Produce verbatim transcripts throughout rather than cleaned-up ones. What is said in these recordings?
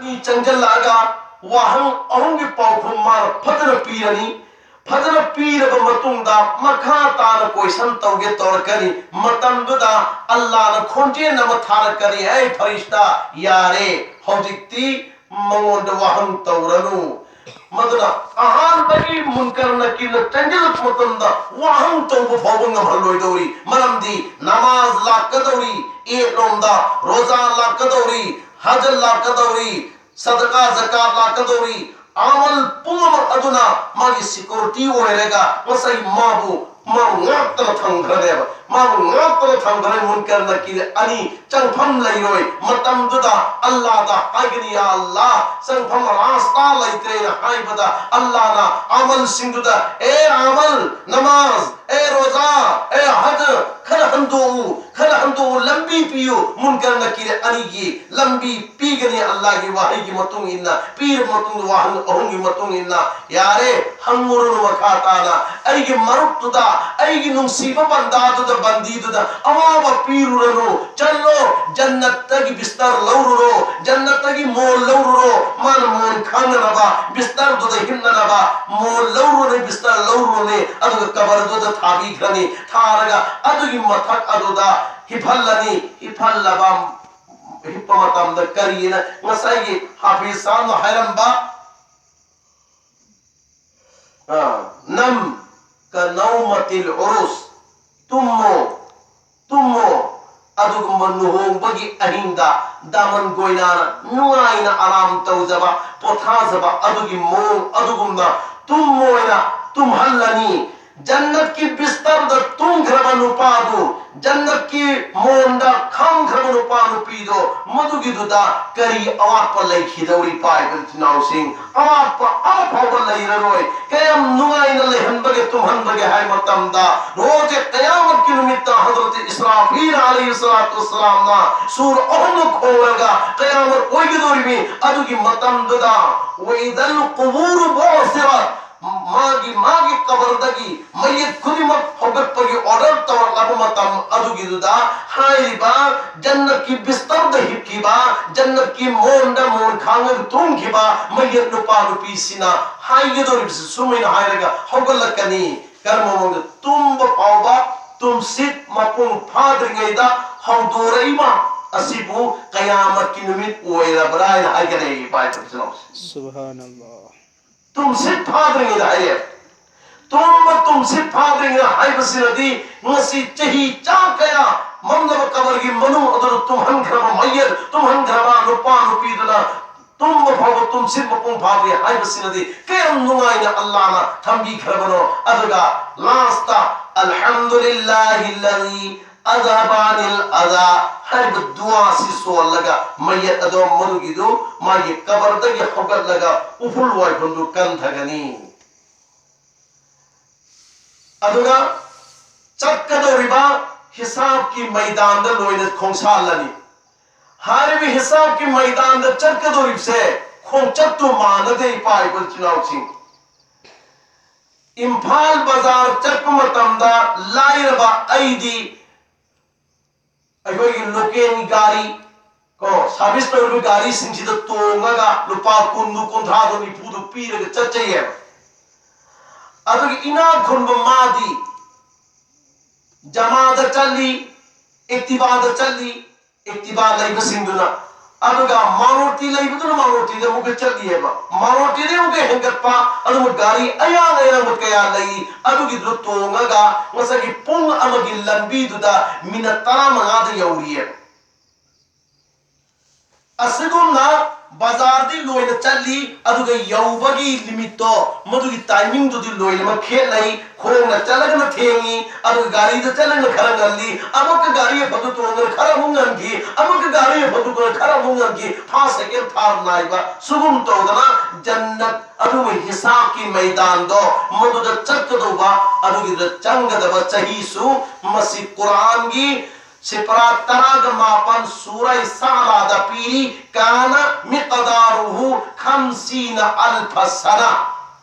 ꯑꯅꯤ ꯆꯪꯁꯤꯜꯂꯛꯑꯒ ꯋꯥꯍꯪ ꯑꯍꯨꯝꯒꯤ ꯄꯥꯎꯈꯨꯝ ꯃꯥꯅ ꯐꯖꯅ ꯄꯤꯔꯅꯤ꯫ ꯐꯖꯅ ꯄꯤꯔꯕ ꯃꯇꯨꯡꯗ ꯃꯈꯥ ꯇꯥꯅ ꯀꯣꯏꯁꯟ ꯇꯧꯒꯦ ꯇꯧꯔꯛꯀꯅꯤ꯫ ꯃꯇꯝꯗꯨꯗ ꯑꯜꯂꯥꯅ ꯈꯣꯟꯖꯦꯜ ꯑꯃ ꯊꯥꯔꯛꯀꯅꯤ, "ꯑꯩ ꯐꯔꯤꯁꯇꯥ, ꯌꯥꯔꯦ, ꯍꯧꯖꯤꯛꯇꯤ ꯃꯉꯣꯟꯗ ꯋꯥꯍꯪ ꯇꯧꯔꯅꯨ"꯫ ꯃꯗꯨꯅ ꯑꯍꯥꯟꯕꯒꯤ ꯃꯨꯟꯀꯔ ꯅꯀꯤꯔꯅ ꯆꯪꯁꯤꯜꯂꯛꯄ ꯃꯇꯝꯗ ꯋꯥꯍꯪ ꯇꯧꯕ ꯐꯥꯎꯕ ꯉꯝꯍꯜꯂꯣꯏꯗꯧꯔꯤ꯫ ꯃꯔꯝꯗꯤ ꯅꯃꯥꯖ ꯂꯥꯛꯀꯗꯧꯔꯤ, ꯏꯗ ꯂꯣꯝꯗ ꯔꯣꯖꯥ ꯂꯥꯛꯀꯗꯧꯔꯤ, ꯍꯖ ꯂꯥꯛꯀꯗꯧꯔꯤ, ꯁꯗꯀꯥ ꯖꯀꯥꯠ ꯂꯥꯛꯀꯗꯧꯔꯤ꯫ ꯑꯃꯜ ꯄꯨꯝꯅꯃꯛ ꯑꯗꯨꯅ ꯃꯥꯒꯤ ꯁꯤꯀ꯭ꯌꯨꯔꯤꯇꯤ ꯑꯣꯏꯔꯒ ꯉꯁꯥꯏ ꯃꯥꯕꯨ, ꯃꯥꯕꯨ ꯉꯥꯛꯇꯅ ꯊꯝꯈ꯭ꯔꯅꯦꯕ꯫ ꯃꯥꯕꯨ ꯉꯥꯛꯇꯅ ꯊꯝꯈ꯭ꯔꯅꯤ꯫ ꯃꯨꯟꯀꯔ ꯅꯀꯤꯔ ꯑꯅꯤ ꯆꯪꯐꯝ ꯂꯩꯔꯣꯏ꯫ ꯃꯇꯝꯗꯨꯗ ꯑꯜꯂꯥꯗ ꯍꯥꯏꯒꯅꯤ, "ꯌꯥ ꯑꯜꯂꯥ, ꯆꯪꯐꯝ ꯔꯥꯁꯇꯥ ꯂꯩꯇ꯭ꯔꯦꯅ" ꯍꯥꯏꯕꯗ ꯑꯜꯂꯥꯅ ꯑꯃꯜꯁꯤꯡꯗꯨꯗ, "ꯑꯦ ꯑꯃꯜ, ꯅꯃꯥꯖ, ꯑꯦ ꯔꯣꯖꯥ, ꯑꯦ ꯍꯖ, ꯈꯔ ꯍꯟꯗꯣꯛꯎ, ꯈꯔ ꯍꯟꯗꯣꯛꯎ, ꯂꯝꯕꯤ ꯄꯤꯌꯨ"꯫ ꯃꯨꯟꯀꯔ ꯅꯀꯤꯔ ꯑꯅꯤꯒꯤ ꯂꯝꯕꯤ ꯄꯤꯒꯅꯤ꯫ ꯑꯜꯂꯥꯒꯤ ꯋꯥꯍꯩꯒꯤ ꯃꯇꯨꯡ ꯏꯟꯅ ꯄꯤꯔꯕ ꯃꯇꯨꯡꯗ, ꯋꯥꯍꯪ ꯑꯍꯨꯝꯒꯤ ꯃꯇꯨꯡ ꯏꯟꯅ, "ꯌꯥꯔꯦ, ꯍꯪꯉꯨꯔꯅꯨ ꯃꯈꯥ ꯇꯥꯅ꯫ ꯑꯩꯒꯤ ꯃꯔꯨꯞꯇꯨꯗ, ꯑꯩꯒꯤ ꯅꯨꯡꯁꯤꯕ ꯕꯟꯗꯥꯗꯨꯗ, ꯕꯟꯗꯤꯗꯨꯗ ꯑꯋꯥꯕ ꯄꯤꯔꯨꯔꯅꯨ꯫ ꯆꯠꯂꯣ, ꯖꯟꯅꯠꯇꯒꯤ ꯕꯤꯁꯇꯔ ꯂꯧꯔꯨꯔꯣ, ꯖꯟꯅꯠꯇꯒꯤ ꯃꯣꯟ ꯂꯧꯔꯨꯔꯣ, ꯃꯥꯅ ꯃꯣꯟ ꯈꯥꯡꯅꯅꯕ, ꯕꯤꯁꯇꯔꯗꯨꯗ ꯍꯤꯞꯅꯅꯕ ꯃꯣꯟ ꯂꯧꯔꯨꯔꯅꯤ, ꯕꯤꯁꯇꯔ ꯂꯧꯔꯨꯔꯅꯤ, ꯑꯗꯨꯒ ꯀꯕꯔꯗꯨꯗ ꯊꯥꯕꯤꯈ꯭ꯔꯅꯤ꯫ ꯊꯥꯔꯒ ꯑꯗꯨꯒꯤ ꯃꯊꯛ ꯑꯗꯨꯗ ꯍꯤꯞꯍꯜꯂꯅꯤ꯫ ꯍꯤꯞꯍꯜꯂꯕ ꯍꯤꯞꯄ ꯃꯇꯝꯗ ꯀꯔꯤꯅ ꯉꯁꯥꯏꯒꯤ ꯍꯥꯐꯤꯖ ꯁꯥꯕꯅ ꯍꯥꯏꯔꯝꯕ, ꯑ, ꯅꯝ ꯀꯅꯧꯃꯇꯤꯜ ꯎꯔꯨꯁ, ꯇꯨꯝꯃꯣ, ꯇꯨꯝꯃꯣ, ꯑꯗꯨꯒꯨꯝꯕ ꯂꯨꯍꯣꯡꯕꯒꯤ ꯑꯍꯤꯡꯗ ꯗꯥꯃꯟ ꯒꯣꯏꯅꯥꯅ ꯅꯨꯡꯉꯥꯏꯅ ꯑꯔꯥꯝ ꯇꯧꯖꯕ, ꯄꯣꯊꯥꯖꯕ ꯑꯗꯨꯒꯤ ꯃꯑꯣꯡ ꯑꯗꯨꯒꯨꯝꯅ ꯇꯨꯝꯃꯣꯏꯅ ꯇꯨꯝꯍꯜꯂꯅꯤ꯫ ꯖꯟꯅꯠꯀꯤ ꯕꯤꯁꯇꯔꯗ ꯇꯨꯝꯈ꯭ꯔꯕ ꯅꯨꯄꯥꯗꯨ, ꯖꯟꯅꯠꯀꯤ ꯃꯣꯟꯗ ꯈꯝꯈ꯭ꯔꯕ ꯅꯨꯄꯥ ꯅꯨꯄꯤꯗꯣ, ꯃꯗꯨꯒꯤꯗꯨꯗ ꯀꯔꯤ ꯑꯋꯥꯠꯄ ꯂꯩꯈꯤꯗꯧꯔꯤ? ꯄꯥꯏꯕ ꯏꯆꯤꯟ ꯏꯅꯥꯎꯁꯤꯡ, ꯑꯋꯥꯠꯄ ꯑꯃꯐꯥꯎꯕ ꯂꯩꯔꯔꯣꯏ꯫ ꯀꯌꯥꯝ ꯅꯨꯡꯉꯥꯏꯅ ꯂꯩꯍꯟꯕꯒꯦ, ꯇꯨꯝꯍꯟꯕꯒꯦ ꯍꯥꯏ ꯃꯇꯝꯗ, ꯔꯣꯖꯦ ꯀꯌꯥꯃꯠꯀꯤ ꯅꯨꯃꯤꯠꯇ ꯍꯖꯔꯠ ꯏꯁꯔꯥꯐꯤꯜ ꯑꯂꯩꯍꯤ ꯁꯂꯥꯇꯨ ꯋꯁꯁꯂꯥꯝꯅ ꯁꯨꯔ ꯑꯍꯨꯝꯂꯛ ꯈꯣꯡꯂꯒ ꯀꯌꯥꯃꯠ ꯑꯣꯏꯒꯗꯧꯔꯤꯕꯅꯤ꯫ ꯑꯗꯨꯒꯤ ꯃꯇꯝꯗꯨꯗ, "ꯋꯏꯗꯜ ꯀꯨꯕꯨꯔꯨ ꯕꯣꯁꯤꯔꯠ", ꯃꯥꯒꯤ ꯃꯥꯒꯤ ꯀꯕꯔꯗꯒꯤ ꯃꯌꯦꯛ ꯈꯨꯗꯤꯡꯃꯛ ꯍꯧꯒꯠꯄꯒꯤ ꯑꯣꯔꯗꯔ ꯇꯧꯔꯛꯂꯕ ꯃꯇꯝ ꯑꯗꯨꯒꯤꯗꯨꯗ, ꯍꯥꯏꯔꯤꯕ ꯖꯟꯅꯠꯀꯤ ꯕꯤꯁꯇꯔꯗ ꯍꯤꯞꯈꯤꯕ, ꯖꯟꯅꯠꯀꯤ ꯃꯣꯟꯗ ꯃꯣꯟ ꯈꯥꯡꯉꯒ ꯇꯨꯝꯈꯤꯕ ꯃꯌꯦꯛ ꯅꯨꯄꯥ ꯅꯨꯄꯤꯁꯤꯅ ꯍꯥꯏꯒꯗꯧꯔꯤꯕꯁꯤ ꯁꯨꯃꯥꯏꯅ ꯍꯥꯏꯔꯒ ꯍꯧꯒꯠꯂꯛꯀꯅꯤ꯫ ꯀꯔꯝꯕ ꯃꯑꯣꯡꯗ? ꯇꯨꯝꯕ ꯐꯥꯎꯕ ꯇꯨꯝꯁꯤꯠ ꯃꯄꯨꯡ ꯐꯥꯗ꯭ꯔꯤꯉꯩꯗ ꯍꯧꯗꯣꯔꯛꯏꯕ ꯑꯁꯤꯕꯨ ꯀꯌꯥꯃꯠꯀꯤ ꯅꯨꯃꯤꯠ ꯑꯣꯏꯔꯕ꯭ꯔꯥ ꯍꯥꯏꯅ ꯍꯥꯏꯒꯅꯤ꯫ ꯏꯄꯥ ꯏꯄꯨꯁꯤꯡ, سبحان الله. ꯇꯨꯝꯁꯤꯠ ꯐꯥꯗ꯭ꯔꯤꯉꯩꯗ ꯍꯥꯏꯌꯦ꯫ ꯇꯨꯝꯕ ꯇꯨꯝꯁꯤꯠ ꯐꯥꯗ꯭ꯔꯤꯉꯩꯗ ꯍꯥꯏꯕꯁꯤꯅꯗꯤ ꯉꯁꯤ ꯆꯍꯤ ꯆꯥ ꯀꯌꯥ ꯃꯝꯂꯕ ꯀꯕꯔꯒꯤ ꯃꯅꯨꯡ ꯑꯗꯨꯗ ꯇꯨꯝꯍꯟꯈ꯭ꯔꯕ ꯃꯌꯦꯛ, ꯇꯨꯝꯍꯟꯈ꯭ꯔꯕ ꯅꯨꯄꯥ ꯅꯨꯄꯤꯗꯨꯅ ꯇꯨꯝꯕ ꯐꯥꯎꯕ ꯇꯨꯝꯁꯤꯠ ꯃꯄꯨꯡ ꯐꯥꯗ꯭ꯔꯤ ꯍꯥꯏꯕꯁꯤꯅꯗꯤ ꯀꯌꯥꯝ ꯅꯨꯡꯉꯥꯏꯅ ꯑꯜꯂꯥꯅ ꯊꯝꯕꯤꯈ꯭ꯔꯕꯅꯣ꯫ ꯑꯗꯨꯒ ꯂꯥꯁꯇ, "الحمد لله الذي أذهب عني الأذى" ꯍꯥꯏꯔꯤꯕ ꯗꯨꯋꯥꯁꯤ ꯁꯣꯜꯂꯒ ꯃꯌꯦꯛ ꯑꯗꯣ ꯃꯗꯨꯒꯤꯗꯨ ꯃꯥꯒꯤ ꯀꯕꯔꯗꯒꯤ ꯍꯧꯒꯠꯂꯒ ꯎꯐꯨꯜ ꯋꯥꯏꯐꯨꯜꯗꯨ ꯀꯟꯊꯒꯅꯤ꯫ ꯑꯗꯨꯒ ꯆꯠꯀꯗꯧꯔꯤꯕ ꯍꯤꯁꯥꯕꯀꯤ ꯃꯩꯗꯥꯟꯗ ꯂꯣꯏꯅ ꯈꯣꯡꯁꯥꯜꯂꯅꯤ꯫ ꯍꯥꯏꯔꯤꯕ ꯍꯤꯁꯥꯕꯀꯤ ꯃꯩꯗꯥꯟꯗ ꯆꯠꯀꯗꯧꯔꯤꯕꯁꯦ ꯈꯣꯡꯆꯠꯇꯨ ꯃꯥꯟꯅꯗꯦ, ꯏꯄꯥ ꯏꯄꯨ ꯏꯆꯤꯜ ꯏꯅꯥꯎꯁꯤꯡ꯫ ꯏꯝꯐꯥꯜ ꯕꯖꯥꯔ ꯆꯠꯄ ꯃꯇꯝꯗ ꯂꯥꯏꯔꯕ ꯑꯩꯗꯤ ꯑꯩꯈꯣꯏꯒꯤ ꯂꯣꯀꯦꯜꯒꯤ ꯒꯥꯔꯤ ꯀꯣ, ꯁꯥꯔꯚꯤꯁ ꯇꯧꯔꯤꯕ ꯒꯥꯔꯤꯁꯤꯡꯁꯤꯗ ꯇꯣꯡꯉꯒ ꯂꯨꯄꯥ ꯀꯨꯟꯗꯨ, ꯀꯨꯟꯊ꯭ꯔꯥꯗꯨ, ꯅꯤꯐꯨꯗꯨ ꯄꯤꯔꯒ ꯆꯠꯆꯩꯌꯦꯕ꯫ ꯑꯗꯨꯒꯤ ꯏꯅꯥꯛ ꯈꯨꯟꯕ ꯃꯥꯗꯤ ꯖꯃꯥꯗ ꯆꯠꯂꯤ, ꯑꯦꯛꯇꯤꯚꯥꯗ ꯆꯠꯂꯤ, ꯑꯦꯛꯇꯤꯚꯥ ꯂꯩꯕꯁꯤꯡꯗꯨꯅ꯫ ꯑꯗꯨꯒ ꯃꯥꯔꯣꯇꯤ ꯂꯩꯕꯗꯨꯅ ꯃꯥꯔꯣꯇꯤꯗ ꯑꯃꯨꯛꯀ ꯆꯠꯂꯤꯑꯕ꯫ ꯃꯥꯔꯣꯇꯤꯗꯒꯤ ꯑꯃꯨꯛꯀ ꯍꯦꯟꯒꯠꯄ ꯑꯗꯨꯒ ꯒꯥꯔꯤ ꯑꯌꯥꯡ ꯑꯌꯥꯡꯕ ꯀꯌꯥ ꯂꯩ, ꯑꯗꯨꯒꯤꯗꯨ ꯇꯣꯡꯉꯒ ꯉꯁꯥꯏꯒꯤ ꯄꯨꯡ ꯑꯃꯒꯤ ꯂꯝꯕꯤꯗꯨꯗ ꯃꯤꯅꯠ ꯇꯔꯥꯃꯉꯥꯗ ꯌꯧꯔꯤꯑꯕ꯫ ꯑꯁꯤꯒꯨꯝꯅ ꯕꯖꯥꯔꯗꯤ ꯂꯣꯏꯅ ꯆꯠꯂꯤ, ꯑꯗꯨꯒ ꯌꯧꯕꯒꯤ ꯂꯤꯃꯤꯠꯇꯣ, ꯃꯗꯨꯒꯤ ꯇꯥꯏꯃꯤꯡꯗꯨꯗꯤ ꯂꯣꯏꯅꯃꯛ ꯈꯦꯠꯅꯩ꯫ ꯈꯣꯡꯅ ꯆꯠꯂꯒꯅ ꯊꯦꯡꯉꯤ, ꯑꯗꯨꯒ ꯒꯥꯔꯤꯗ ꯆꯠꯂꯒꯅ ꯈꯔ ꯉꯜꯂꯤ, ꯑꯃꯨꯛꯀ ꯒꯥꯔꯤ ꯑꯐꯕꯗ ꯇꯣꯡꯉꯒꯅ ꯈꯔ ꯑꯃꯨꯛ ꯉꯟꯈꯤ, ꯑꯃꯨꯛꯀ ꯒꯥꯔꯤ ꯑꯐꯕꯗ ꯇꯣꯡꯉꯒꯅ ꯈꯔ ꯑꯃꯨꯛ ꯉꯟꯈꯤ, ꯐꯥꯔꯁ, ꯁꯦꯀꯦꯟ, ꯊꯥꯔꯗ ꯅꯥꯏꯕ꯫ ꯁꯨꯒꯨꯝ ꯇꯧꯗꯅ ꯖꯟꯅꯠ ꯑꯗꯨꯒꯤ ꯍꯤꯁꯥꯕꯀꯤ ꯃꯩꯗꯥꯟꯗꯣ, ꯃꯗꯨꯗ ꯆꯠꯀꯗꯧꯕ, ꯑꯗꯨꯒꯤꯗ ꯆꯪꯒꯗꯕ ꯆꯍꯤꯁꯨ ꯃꯁꯤ ꯀꯨꯔꯥꯟꯒꯤ ꯁꯤꯄꯔꯥ ꯇꯔꯥꯒ ꯃꯥꯄꯟ ꯁꯨꯔꯥꯏ ꯁꯥꯂꯥꯗ ꯄꯤꯔꯤ, "كان مقداره خمسين ألف سنة"꯫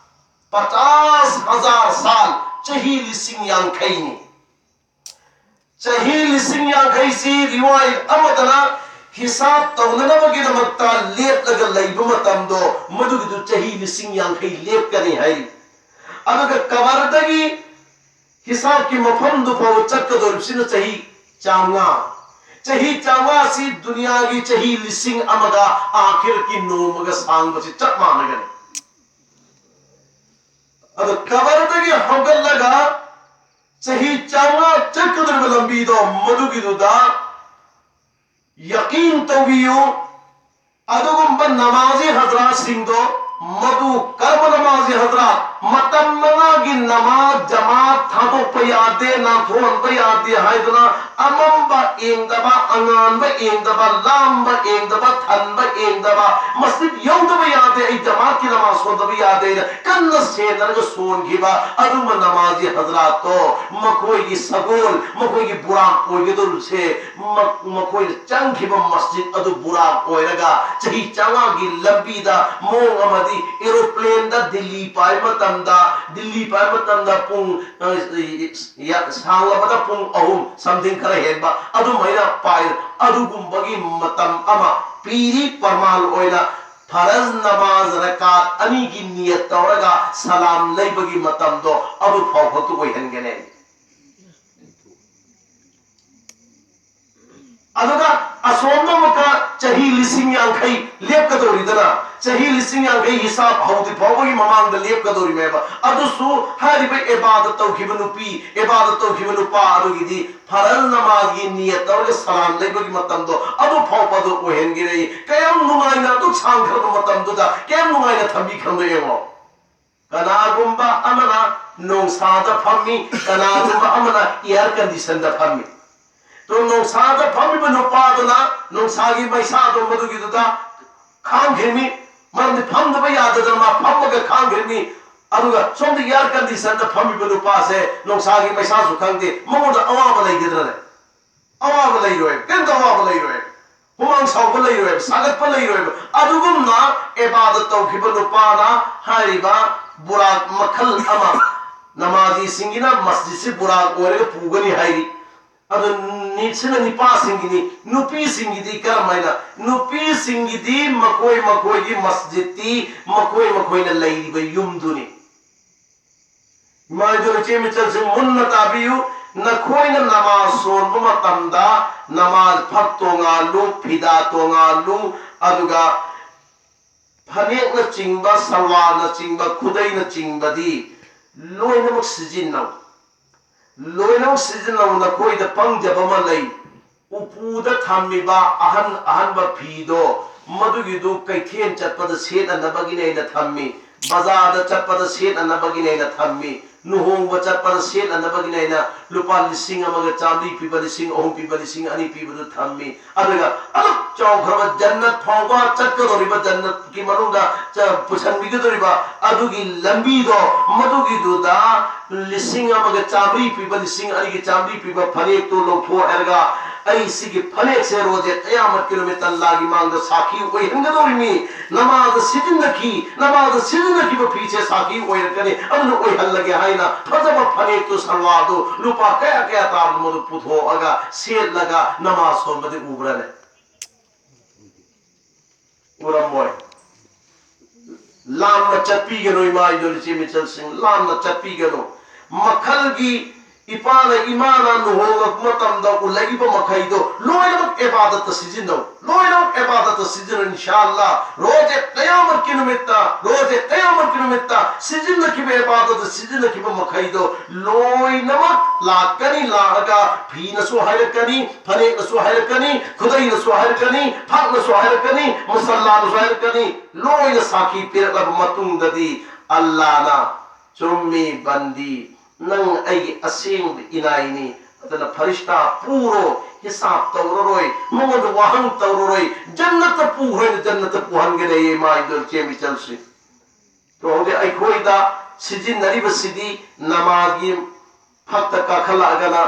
ꯄꯆꯥꯁ ꯍꯖꯥꯔ ꯁꯥꯜ, ꯆꯍꯤ ꯂꯤꯁꯤꯡ ꯌꯥꯡꯈꯩꯅꯤ꯫ ꯆꯍꯤ ꯂꯤꯁꯤꯡ ꯌꯥꯡꯈꯩꯁꯤ ꯔꯤꯋꯥꯌꯠ ꯑꯃꯗꯅ ꯍꯤꯁꯥꯕ ꯇꯧꯅꯅꯕꯒꯤꯗꯃꯛꯇ ꯂꯦꯞꯂꯒ ꯂꯩꯕ ꯃꯇꯝꯗꯣ, ꯃꯗꯨꯒꯤꯗꯨ ꯆꯍꯤ ꯂꯤꯁꯤꯡ ꯌꯥꯡꯈꯩ ꯂꯦꯞꯀꯅꯤ ꯍꯥꯏꯔꯤ꯫ ꯑꯗꯨꯒ ꯀꯕꯔꯗꯒꯤ ꯍꯤꯁꯥꯕꯀꯤ ꯃꯐꯝꯗꯨ ꯐꯥꯎꯕ ꯆꯠꯀꯗꯧꯔꯤꯕꯁꯤꯅ ꯆꯍꯤ ꯆꯥꯝꯃꯉꯥ꯫ ꯆꯍꯤ ꯆꯥꯝꯃꯉꯥꯁꯤ ꯗꯨꯅꯤꯌꯥꯒꯤ ꯆꯍꯤ ꯂꯤꯁꯤꯡ ꯑꯃꯒ ꯑꯥꯈꯤꯔꯠꯀꯤ ꯅꯣꯡꯃꯒ ꯁꯥꯡꯕꯁꯤ ꯆꯞ ꯃꯥꯟꯅꯒꯅꯤ꯫ ꯑꯗꯣ ꯀꯕꯔꯗꯒꯤ ꯍꯧꯒꯠꯂꯒ ꯆꯍꯤ ꯆꯥꯝꯃꯉꯥ ꯆꯠꯀꯗꯧꯔꯤꯕ ꯂꯝꯕꯤꯗꯣ, ꯃꯗꯨꯒꯤꯗꯨꯗ ꯌꯀꯤꯟ ꯇꯧꯕꯤꯌꯨ꯫ ꯑꯗꯨꯒꯨꯝꯕ ꯅꯃꯥꯖꯤ ꯍꯖꯔꯥꯠꯁꯤꯡꯗꯣ, ꯃꯗꯨ ꯀꯔꯝꯕ ꯅꯃꯥꯖꯤ ꯍꯖꯔꯥꯠ? ꯃꯇꯝ ꯃꯉꯥꯒꯤ ꯅꯃꯥꯖ ꯖꯃꯥꯠ ꯊꯥꯗꯣꯛꯄ ꯌꯥꯗꯦ, ꯅꯥꯟꯊꯣꯛꯍꯟꯕ ꯌꯥꯗꯦ ꯍꯥꯏꯗꯨꯅ ꯑꯃꯝꯕ ꯌꯦꯡꯗꯕ, ꯑꯉꯥꯟꯕ ꯌꯦꯡꯗꯕ, ꯂꯥꯝꯕ ꯌꯦꯡꯗꯕ, ꯊꯟꯕ ꯌꯦꯡꯗꯕ, ꯃꯁꯖꯤꯗ ꯌꯧꯗꯕ ꯌꯥꯗꯦ, ꯑꯩ ꯖꯃꯥꯠꯀꯤ ꯅꯃꯥꯖ ꯁꯣꯟꯗꯕ ꯌꯥꯗꯦꯅ ꯀꯟꯅ ꯁꯦꯟꯅꯔꯒ ꯁꯣꯟꯈꯤꯕ ꯑꯗꯨꯝꯕ ꯅꯃꯥꯖꯤ ꯍꯖꯔꯥꯠꯇꯣ, ꯃꯈꯣꯏꯒꯤ ꯁꯒꯣꯜ, ꯃꯈꯣꯏꯒꯤ ꯕꯨꯔꯥꯛ ꯑꯣꯏꯒꯗꯧꯔꯤꯁꯦ, ꯃ-, ꯃꯈꯣꯏꯅ ꯆꯪꯈꯤꯕ ꯃꯁꯖꯤꯗ ꯑꯗꯨ ꯕꯨꯔꯥꯛ ꯑꯣꯏꯔꯒ ꯆꯍꯤ ꯆꯥꯝꯃꯉꯥꯒꯤ ꯂꯝꯕꯤꯗ ꯃꯑꯣꯡ ꯑꯃꯗꯤ ꯑꯦꯔꯣꯄ꯭ꯂꯦꯟꯗ ꯗꯤꯜꯂꯤ ꯄꯥꯏꯕ ꯃꯇꯝꯗ, ꯗꯤꯜꯂꯤ ꯄꯥꯏꯕ ꯃꯇꯝꯗ ꯄꯨꯡ, ꯑ, ꯌꯥ-, ꯁꯥꯡꯂꯕꯗ ꯄꯨꯡ ꯑꯍꯨꯝ, something ꯈꯔ ꯍꯦꯟꯕ ꯑꯗꯨꯃꯥꯏꯅ ꯄꯥꯏ꯫ ꯑꯗꯨꯒꯨꯝꯕꯒꯤ ꯃꯇꯝ ꯑꯃ ꯄꯤꯔꯤ ꯄ꯭ꯔꯃꯥꯟ ꯑꯣꯏꯅ꯫ ꯐꯔꯖ ꯅꯃꯥꯖ ꯔꯀꯥꯠ ꯑꯅꯤꯒꯤ ꯅꯤꯌꯠ ꯇꯧꯔꯒ ꯁꯂꯥꯝ ꯂꯩꯕꯒꯤ ꯃꯇꯝꯗꯣ ꯑꯗꯨ ꯐꯥꯎ ꯈꯛꯇ ꯑꯣꯏꯍꯟꯒꯅꯤ꯫ ꯑꯗꯨꯒ ꯑꯁꯣꯝꯗ ꯑꯃꯨꯛꯀ ꯆꯍꯤ ꯂꯤꯁꯤꯡ ꯌꯥꯡꯈꯩ ꯂꯦꯞꯀꯗꯧꯔꯤꯗꯅ, ꯆꯍꯤ ꯂꯤꯁꯤꯡ ꯌꯥꯡꯈꯩ ꯍꯤꯁꯥꯕ ꯍꯧꯗ꯭ꯔꯤ ꯐꯥꯎꯕꯒꯤ ꯃꯃꯥꯡꯗ ꯂꯦꯞꯀꯗꯧꯔꯤꯃꯦꯕ꯫ ꯑꯗꯨꯁꯨ ꯍꯥꯏꯔꯤꯕ ꯏꯕꯥꯗꯠ ꯇꯧꯈꯤꯕ ꯅꯨꯄꯤ, ꯏꯕꯥꯗꯠ ꯇꯧꯈꯤꯕ ꯅꯨꯄꯥ ꯑꯗꯨꯒꯤꯗꯤ ꯐꯔꯜ ꯅꯃꯥꯖꯒꯤ ꯅꯤꯌꯠ ꯇꯧꯔꯒ ꯁꯂꯥꯝ ꯂꯩꯕꯒꯤ ꯃꯇꯝꯗꯣ ꯑꯗꯨ ꯐꯥꯎꯕ ꯑꯗꯨ ꯑꯣꯏꯍꯟꯈꯤꯔꯛꯏ꯫ ꯀꯌꯥꯝ ꯅꯨꯡꯉꯥꯏꯅ ꯑꯗꯨ ꯁꯥꯡꯈ꯭ꯔꯕ ꯃꯇꯝꯗꯨꯗ ꯀꯌꯥꯝ ꯅꯨꯡꯉꯥꯏꯅ ꯊꯝꯕꯤꯈ꯭ꯔꯕꯅꯣ ꯌꯦꯡꯉꯣ꯫ ꯀꯅꯥꯒꯨꯝꯕ ꯑꯃꯅ ꯅꯣꯡꯁꯥꯗ ꯐꯝꯃꯤ, ꯀꯅꯥꯒꯨꯝꯕ ꯑꯃꯅ ꯑꯦꯌꯔ ꯀꯟꯗꯤꯁꯟꯗ ꯐꯝꯃꯤ꯫ ꯇꯣ ꯅꯣꯡꯁꯥꯗ ꯐꯝꯃꯤꯕ ꯅꯨꯄꯥꯗꯨꯅ ꯅꯣꯡꯁꯥꯒꯤ ꯃꯩꯁꯥꯗꯣ ꯃꯗꯨꯒꯤꯗꯨꯗ ꯈꯥꯡꯈꯤꯕꯅꯤ, ꯃꯔꯝꯗꯤ ꯐꯝꯗꯕ ꯌꯥꯗꯗꯅ ꯃꯥ ꯐꯝꯃꯒ ꯈꯥꯡꯈꯤꯕꯅꯤ꯫ ꯑꯗꯨꯒ ꯁꯣꯝꯗ ꯑꯦꯌꯔ ꯀꯟꯗꯤꯁꯟꯗ ꯐꯝꯃꯤꯕ ꯅꯨꯄꯥꯁꯦ ꯅꯣꯡꯁꯥꯒꯤ ꯃꯩꯁꯥꯁꯨ ꯈꯪꯗꯦ, ꯃꯉꯣꯟꯗ ꯑꯋꯥꯕ ꯂꯩꯒꯗ꯭ꯔꯅꯦ? ꯑꯋꯥꯕ ꯂꯩꯔꯣꯏ, ꯀꯔꯤꯝꯇ ꯑꯋꯥꯕ ꯂꯩꯔꯣꯏ꯫ ꯍꯨꯃꯥꯡ ꯁꯧꯕ ꯂꯩꯔꯣꯏꯕ, ꯁꯥꯒꯠꯄ ꯂꯩꯔꯣꯏꯕ꯫ ꯑꯗꯨꯒꯨꯝꯅ ꯏꯕꯥꯗꯠ ꯇꯧꯈꯤꯕ ꯅꯨꯄꯥꯅ ꯍꯥꯏꯔꯤꯕ ꯕꯨꯔꯥꯛ ꯃꯈꯜ ꯑꯃ, ꯅꯃꯥꯖꯤꯁꯤꯡꯒꯤꯅ ꯃꯁꯖꯤꯗꯁꯤ ꯕꯨꯔꯥꯛ ꯑꯣꯏꯔꯒ ꯄꯨꯒꯅꯤ ꯍꯥꯏꯔꯤ꯫ ꯑꯗꯨ ꯅꯤ-, ꯁꯤꯅ ꯅꯤꯄꯥꯁꯤꯡꯒꯤꯅꯤ꯫ ꯅꯨꯄꯤꯁꯤꯡꯒꯤꯗꯤ ꯀꯔꯝꯍꯥꯏꯅ? ꯅꯨꯄꯤꯁꯤꯡꯒꯤꯗꯤ ꯃꯈꯣꯏ ꯃꯈꯣꯏꯒꯤ ꯃꯁꯖꯤꯗꯇꯤ ꯃꯈꯣꯏ ꯃꯈꯣꯏꯅ ꯂꯩꯔꯤꯕ ꯌꯨꯝꯗꯨꯅꯤ꯫ ꯏꯃꯥ ꯏꯕꯦꯜ ꯏꯆꯦ ꯃꯤꯆꯜꯁꯤꯡ ꯃꯨꯟꯅ ꯇꯥꯕꯤꯌꯨ꯫ ꯅꯈꯣꯏꯅ ꯅꯃꯥꯖ ꯁꯣꯟꯕ ꯃꯇꯝꯗ ꯅꯃꯥꯖ ꯐꯛ ꯇꯣꯉꯥꯜꯂꯨ, ꯐꯤꯗꯥ ꯇꯣꯉꯥꯜꯂꯨ, ꯑꯗꯨꯒ ꯐꯅꯦꯛꯅꯆꯤꯡꯕ, ꯁꯜꯋꯥꯔꯅꯆꯤꯡꯕ, ꯈꯨꯗꯩꯅꯆꯤꯡꯕꯗꯤ ꯂꯣꯏꯅꯃꯛ ꯁꯤꯖꯤꯟꯅꯧ꯫ ꯂꯣꯏꯅꯃꯛ ꯁꯤꯖꯤꯟꯅꯧ꯫ ꯅꯈꯣꯏꯗ ꯄꯪꯖꯕ ꯑꯃ ꯂꯩ꯫ ꯎꯄꯨꯗ ꯊꯝꯃꯤꯕ ꯑꯍꯟ ꯑꯍꯟꯕ ꯐꯤꯗꯣ, ꯃꯗꯨꯒꯤꯗꯨ ꯀꯩꯊꯦꯜ ꯆꯠꯄꯗ ꯁꯦꯠꯅꯅꯕꯒꯤꯅꯦꯅ ꯊꯝꯃꯤ, ꯕꯖꯥꯔꯗ ꯆꯠꯄꯗ ꯁꯦꯠꯅꯅꯕꯒꯤꯅꯦꯅ ꯊꯝꯃꯤ, ꯂꯨꯍꯣꯡꯕ ꯆꯠꯄꯗ ꯁꯦꯠꯅꯅꯕꯒꯤꯅꯦꯅ ꯂꯨꯄꯥ ꯂꯤꯁꯤꯡ ꯑꯃꯒ ꯆꯥꯃꯔꯤ ꯄꯤꯕ, ꯂꯤꯁꯤꯡ ꯑꯍꯨꯝ ꯄꯤꯕ, ꯂꯤꯁꯤꯡ ꯑꯅꯤ ꯄꯤꯕꯗꯨ ꯊꯝꯃꯤ꯫ ꯑꯗꯨꯒ ꯑꯗꯨꯛ ꯆꯥꯎꯈ꯭ꯔꯕ ꯖꯟꯅꯠ ꯐꯥꯎꯕ ꯆꯠꯀꯗꯧꯔꯤꯕ, ꯖꯟꯅꯠꯀꯤ ꯃꯅꯨꯡꯗ ꯆ-, ꯄꯨꯁꯟꯕꯤꯒꯗꯧꯔꯤꯕ ꯑꯗꯨꯒꯤ ꯂꯝꯕꯤꯗꯣ, ꯃꯗꯨꯒꯤꯗꯨꯗ ꯂꯤꯁꯤꯡ ꯑꯃꯒ ꯆꯥꯃꯔꯤ ꯄꯤꯕ, ꯂꯤꯁꯤꯡ ꯑꯅꯤꯒꯤ ꯆꯥꯃꯔꯤ ꯄꯤꯕ ꯐꯅꯦꯛꯇꯨ ꯂꯧꯊꯣꯛꯑꯦ ꯍꯥꯏꯔꯒ, "ꯑꯩ ꯁꯤꯒꯤ ꯐꯅꯦꯛꯁꯦ ꯔꯣꯖꯦ ꯀꯌꯥꯃꯠꯀꯤ ꯅꯨꯃꯤꯠꯇ ꯑꯜꯂꯥꯒꯤ ꯃꯥꯡꯗ ꯁꯥꯈꯤ ꯑꯣꯏꯍꯟꯒꯗꯧꯔꯤꯃꯤ, ꯅꯃꯥꯖ ꯁꯤꯖꯤꯟꯅꯈꯤ, ꯅꯃꯥꯖ ꯁꯤꯖꯤꯟꯅꯈꯤꯕ ꯐꯤꯁꯦ ꯁꯥꯈꯤ ꯑꯣꯏꯔꯛꯀꯅꯤ, ꯑꯗꯨꯅ ꯑꯣꯏꯍꯜꯂꯒꯦ" ꯍꯥꯏꯅ ꯐꯖꯕ ꯐꯅꯦꯛꯇꯨ, ꯁꯜꯋꯥꯔꯗꯨ ꯂꯨꯄꯥ ꯀꯌꯥ ꯀꯌꯥ ꯇꯥꯕꯅꯣ ꯃꯗꯨ ꯄꯨꯊꯣꯛꯑꯒ ꯁꯦꯠꯂꯒ ꯅꯃꯥꯖ ꯁꯣꯟꯕꯗꯤ ꯎꯕ꯭ꯔꯅꯦ? ꯎꯔꯝꯃꯣꯏ꯫ ꯂꯥꯟꯅ ꯆꯠꯄꯤꯒꯅꯨ, ꯏꯃꯥ ꯏꯕꯦꯜ ꯏꯆꯦ ꯃꯤꯆꯜꯁꯤꯡ, ꯂꯥꯟꯅ ꯆꯠꯄꯤꯒꯅꯨ꯫ ꯃꯈꯜꯒꯤ ꯏꯄꯥꯅ ꯏꯃꯥꯅ ꯂꯨꯍꯣꯡꯂꯛꯄ ꯃꯇꯝꯗ ꯎꯠꯂꯛꯏꯕ ꯃꯈꯩꯗꯣ ꯂꯣꯏꯅꯃꯛ ꯏꯕꯥꯗꯠꯇ ꯁꯤꯖꯤꯟꯅꯧ, ꯂꯣꯏꯅꯃꯛ ꯏꯕꯥꯗꯠꯇ ꯁꯤꯖꯤꯟꯅꯧ, ꯏꯟꯁꯥ ꯑꯜꯂꯥ꯫ ꯔꯣꯖꯦ ꯀꯌꯥꯃꯠꯀꯤ ꯅꯨꯃꯤꯠꯇ, ꯔꯣꯖꯦ ꯀꯌꯥꯃꯠꯀꯤ ꯅꯨꯃꯤꯠꯇ ꯁꯤꯖꯤꯟꯅꯈꯤꯕ, ꯏꯕꯥꯗꯠꯇ ꯁꯤꯖꯤꯟꯅꯈꯤꯕ ꯃꯈꯩꯗꯣ ꯂꯣꯏꯅꯃꯛ ꯂꯥꯛꯀꯅꯤ, ꯂꯥꯛꯑꯒ ꯐꯤꯅꯁꯨ ꯍꯥꯏꯔꯛꯀꯅꯤ, ꯐꯅꯦꯛꯅꯁꯨ ꯍꯥꯏꯔꯛꯀꯅꯤ, ꯈꯨꯗꯩꯅꯁꯨ ꯍꯥꯏꯔꯛꯀꯅꯤ, ꯐꯛꯅꯁꯨ ꯍꯥꯏꯔꯛꯀꯅꯤ, ꯃꯨꯁꯜꯂꯥꯅꯁꯨ ꯍꯥꯏꯔꯛꯀꯅꯤ꯫ ꯂꯣꯏꯅ ꯁꯥꯈꯤ ꯄꯤꯔꯛꯂꯕ ꯃꯇꯨꯡꯗꯗꯤ ꯑꯜꯂꯥꯅ, "ꯆꯨꯝꯃꯤ ꯕꯟꯗꯤ, ꯅꯪ ꯑꯩꯒꯤ ꯑꯁꯦꯡꯕ ꯏꯅꯥꯏꯅꯤ, ꯑꯗꯨꯅ ꯐꯔꯤꯁꯇꯥ ꯄꯨꯔꯣ, ꯍꯤꯁꯥꯕ ꯇꯧꯔꯔꯣꯏ, ꯃꯉꯣꯟꯗ ꯋꯥꯍꯪ ꯇꯧꯔꯔꯣꯏ, ꯖꯟꯅꯠꯇ ꯄꯨꯈ꯭ꯔꯣꯅ ꯖꯟꯅꯠꯇ ꯄꯨꯍꯟꯒꯅꯤ, ꯏꯃꯥ ꯏꯕꯦꯜ ꯏꯆꯦ ꯃꯤꯆꯜꯁꯤꯡ"꯫ ꯑꯗꯣ ꯍꯧꯖꯤꯛ ꯑꯩꯈꯣꯏꯗ ꯁꯤꯖꯤꯟꯅꯔꯤꯕꯁꯤꯗꯤ ꯅꯃꯥꯖꯒꯤ ꯐꯛꯇ ꯀꯥꯈꯠꯂꯛꯑꯒꯅ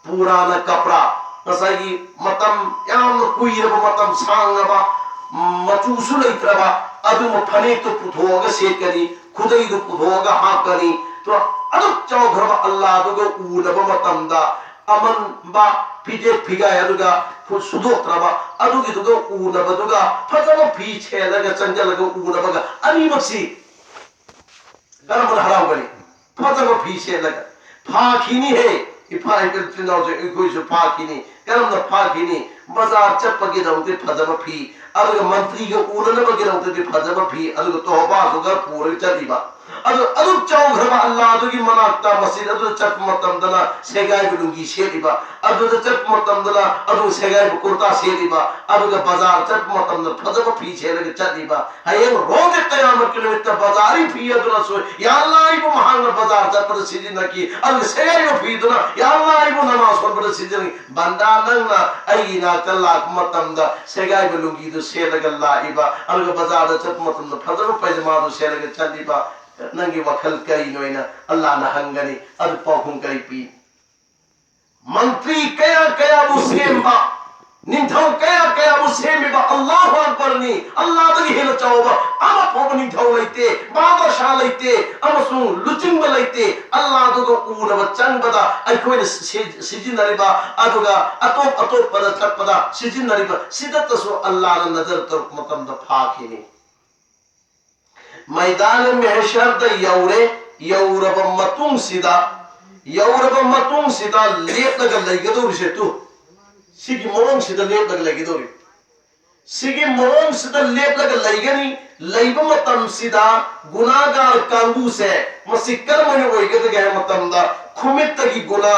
ꯄꯨꯔꯥꯅ ꯀꯄ꯭ꯔꯥ, ꯉꯁꯥꯏꯒꯤ ꯃꯇꯝ ꯌꯥꯝꯅ ꯀꯨꯏꯔꯕ, ꯃꯇꯝ ꯁꯥꯡꯂꯕ, ꯃꯆꯨꯁꯨ ꯂꯩꯇ꯭ꯔꯕ ꯑꯗꯨꯒꯨꯝꯕ ꯐꯅꯦꯛꯇꯨ ꯄꯨꯊꯣꯛꯑꯒ ꯁꯦꯠꯀꯅꯤ, ꯈꯨꯗꯩꯗꯨ ꯄꯨꯊꯣꯛꯑꯒ ꯍꯥꯞꯀꯅꯤ꯫ ꯇꯣ, ꯑꯗꯨꯛ ꯆꯥꯎꯈ꯭ꯔꯕ ꯑꯜꯂꯥꯗꯨꯒ ꯎꯅꯕ ꯃꯇꯝꯗ ꯑꯃꯟꯕ ꯐꯤꯖꯦꯠ ꯐꯤꯒꯥꯏ ꯑꯗꯨꯒ ꯁꯨꯗꯣꯛꯇ꯭ꯔꯕ ꯑꯗꯨꯒꯤꯗꯨꯒ ꯎꯅꯕꯗꯨꯒ ꯐꯖꯕ ꯐꯤ ꯁꯦꯠꯂꯒ ꯆꯪꯁꯤꯜꯂꯒ ꯎꯅꯕꯒ ꯑꯅꯤꯃꯛꯁꯤ ꯀꯔꯝꯕꯅ ꯍꯔꯥꯎꯒꯅꯤ? ꯐꯖꯕ ꯐꯤ ꯁꯦꯠꯂꯒ꯫ ꯐꯥꯈꯤꯅꯤꯍꯦ, ꯏꯄꯥ ꯏꯆꯤꯜ ꯏꯅꯥꯎꯁꯦ, ꯑꯩꯈꯣꯏꯁꯨ ꯐꯥꯈꯤꯅꯤ꯫ ꯀꯔꯝꯅ ꯐꯥꯈꯤꯅꯤ? ꯕꯖꯥꯔ ꯆꯠꯄꯒꯤꯗꯃꯛꯇꯤ ꯐꯖꯕ ꯐꯤ, ꯑꯗꯨꯒ ꯃꯟꯇ꯭ꯔꯤꯒ ꯎꯅꯅꯕꯒꯤꯗꯃꯛꯇꯗꯤ ꯐꯖꯕ ꯐꯤ, ꯑꯗꯨꯒ ꯇꯣꯍꯕꯥꯁꯨ ꯈꯔ ꯄꯨꯔꯒ ꯆꯠꯂꯤꯕ꯫ ꯑꯗꯨ ꯑꯗꯨꯛ ꯆꯥꯎꯈ꯭ꯔꯕ ꯑꯜꯂꯥꯗꯨꯒꯤ ꯃꯅꯥꯛꯇ, ꯃꯁꯖꯤꯗ ꯑꯗꯨꯗ ꯆꯠꯄ ꯃꯇꯝꯗꯅ ꯁꯦꯒꯥꯏꯕ ꯂꯨꯡꯒꯤ ꯁꯦꯠꯂꯤꯕ, ꯑꯗꯨꯗ ꯆꯠꯄ ꯃꯇꯝꯗꯅ ꯑꯗꯨ ꯁꯦꯒꯥꯏꯕ ꯀꯨꯔꯇꯥ ꯁꯦꯠꯂꯤꯕ, ꯑꯗꯨꯒ ꯕꯖꯥꯔ ꯆꯠꯄ ꯃꯇꯝꯗ ꯐꯖꯕ ꯐꯤ ꯁꯦꯠꯂꯒ ꯆꯠꯂꯤꯕ꯫ ꯍꯌꯦꯡ ꯔꯣꯖꯦ ꯀꯌꯥꯃꯠꯀꯤ ꯅꯨꯃꯤꯠꯇ ꯕꯖꯥꯔꯤ ꯐꯤ ꯑꯗꯨꯅꯁꯨ ꯌꯥ ꯑꯜꯂꯥ ꯑꯩꯕꯨ ꯃꯍꯥꯛꯅ ꯕꯖꯥꯔ ꯆꯠꯄꯗ ꯁꯤꯖꯤꯟꯅꯈꯤ, ꯑꯗꯨꯒ ꯁꯦꯒꯥꯏꯕ ꯐꯤꯗꯨꯅ ꯌꯥ ꯑꯜꯂꯥ ꯑꯩꯕꯨ ꯅꯃꯥꯖ ꯁꯣꯟꯕꯗ ꯁꯤꯖꯤꯟꯅꯈꯤ꯫ ꯕꯟꯗꯥ, ꯅꯪꯅ ꯑꯩꯒꯤ ꯏꯅꯥꯛꯇ ꯂꯥꯛꯄ ꯃꯇꯝꯗ ꯁꯦꯒꯥꯏꯕ ꯂꯨꯡꯒꯤꯗꯨ ꯁꯦꯠꯂꯒ ꯂꯥꯛꯏꯕ, ꯑꯗꯨꯒ ꯕꯖꯥꯔꯗ ꯆꯠꯄ ꯃꯇꯝꯗ ꯐꯖꯕ ꯄꯥꯏꯖꯃꯥꯗꯨ ꯁꯦꯠꯂꯒ ꯆꯠꯂꯤꯕ, ꯅꯪꯒꯤ ꯋꯥꯈꯜ ꯀꯔꯤꯅꯣ ꯍꯥꯏꯅ ꯑꯜꯂꯥꯅ ꯍꯪꯒꯅꯤ꯫ ꯑꯗꯨ ꯄꯥꯎꯈꯨꯝ ꯀꯔꯤ ꯄꯤ? ꯃꯟꯇ꯭ꯔꯤ ꯀꯌꯥ ꯀꯌꯥꯕꯨ ꯁꯦꯝꯕ, ꯅꯤꯡꯊꯧ ꯀꯌꯥ ꯀꯌꯥꯕꯨ ꯁꯦꯝꯃꯤꯕ ꯑꯜꯂꯥꯍꯨ ꯑꯛꯕꯔꯅꯤ꯫ ꯑꯜꯂꯥꯗꯒꯤ ꯍꯦꯟꯅ ꯆꯥꯎꯕ ꯑꯃ ꯐꯥꯎꯕ ꯅꯤꯡꯊꯧ ꯂꯩꯇꯦ, ꯕꯥꯗꯁꯥ ꯂꯩꯇꯦ, ꯑꯃꯁꯨꯡ ꯂꯨꯆꯤꯡꯕ ꯂꯩꯇꯦ꯫ ꯑꯜꯂꯥꯗꯨꯒ ꯎꯅꯕ ꯆꯪꯕꯗ ꯑꯩꯈꯣꯏꯅ ꯁꯤ-, ꯁꯤꯖꯤꯟꯅꯔꯤꯕ, ꯑꯗꯨꯒ ꯑꯇꯣꯞ ꯑꯇꯣꯞꯄꯗ ꯆꯠꯄꯗ ꯁꯤꯖꯤꯟꯅꯔꯤꯕ ꯁꯤꯗꯇꯁꯨ ꯑꯜꯂꯥꯅ ꯅꯖꯔ ꯇꯧꯔꯛꯄ ꯃꯇꯝꯗ ꯐꯥꯈꯤꯅꯤ꯫ ꯃꯩꯗꯥꯟ ꯃꯦꯍꯁꯔꯗ ꯌꯧꯔꯦ꯫ ꯌꯧꯔꯕ ꯃꯇꯨꯡꯁꯤꯗ, ꯌꯧꯔꯕ ꯃꯇꯨꯡꯁꯤꯗ ꯂꯦꯞꯂꯒ ꯂꯩꯒꯗꯧꯔꯤꯁꯦ ꯇꯨ, ꯁꯤꯒꯤ ꯃꯑꯣꯡꯁꯤꯗ ꯂꯦꯞꯂꯒ ꯂꯩꯒꯗꯧꯔꯤ꯫ ꯁꯤꯒꯤ ꯃꯑꯣꯡꯁꯤꯗ ꯂꯦꯞꯂꯒ ꯂꯩꯒꯅꯤ꯫ ꯂꯩꯕ ꯃꯇꯝꯁꯤꯗ ꯒꯨꯅꯥꯒꯥꯔ ꯀꯥꯡꯕꯨꯁꯦ ꯃꯁꯤ ꯀꯔꯝꯍꯥꯏꯅ ꯑꯣꯏꯒꯗꯒꯦ ꯍꯥꯏꯕ ꯃꯇꯝꯗ, ꯈꯨꯃꯤꯠꯇꯒꯤ ꯒꯨꯅꯥ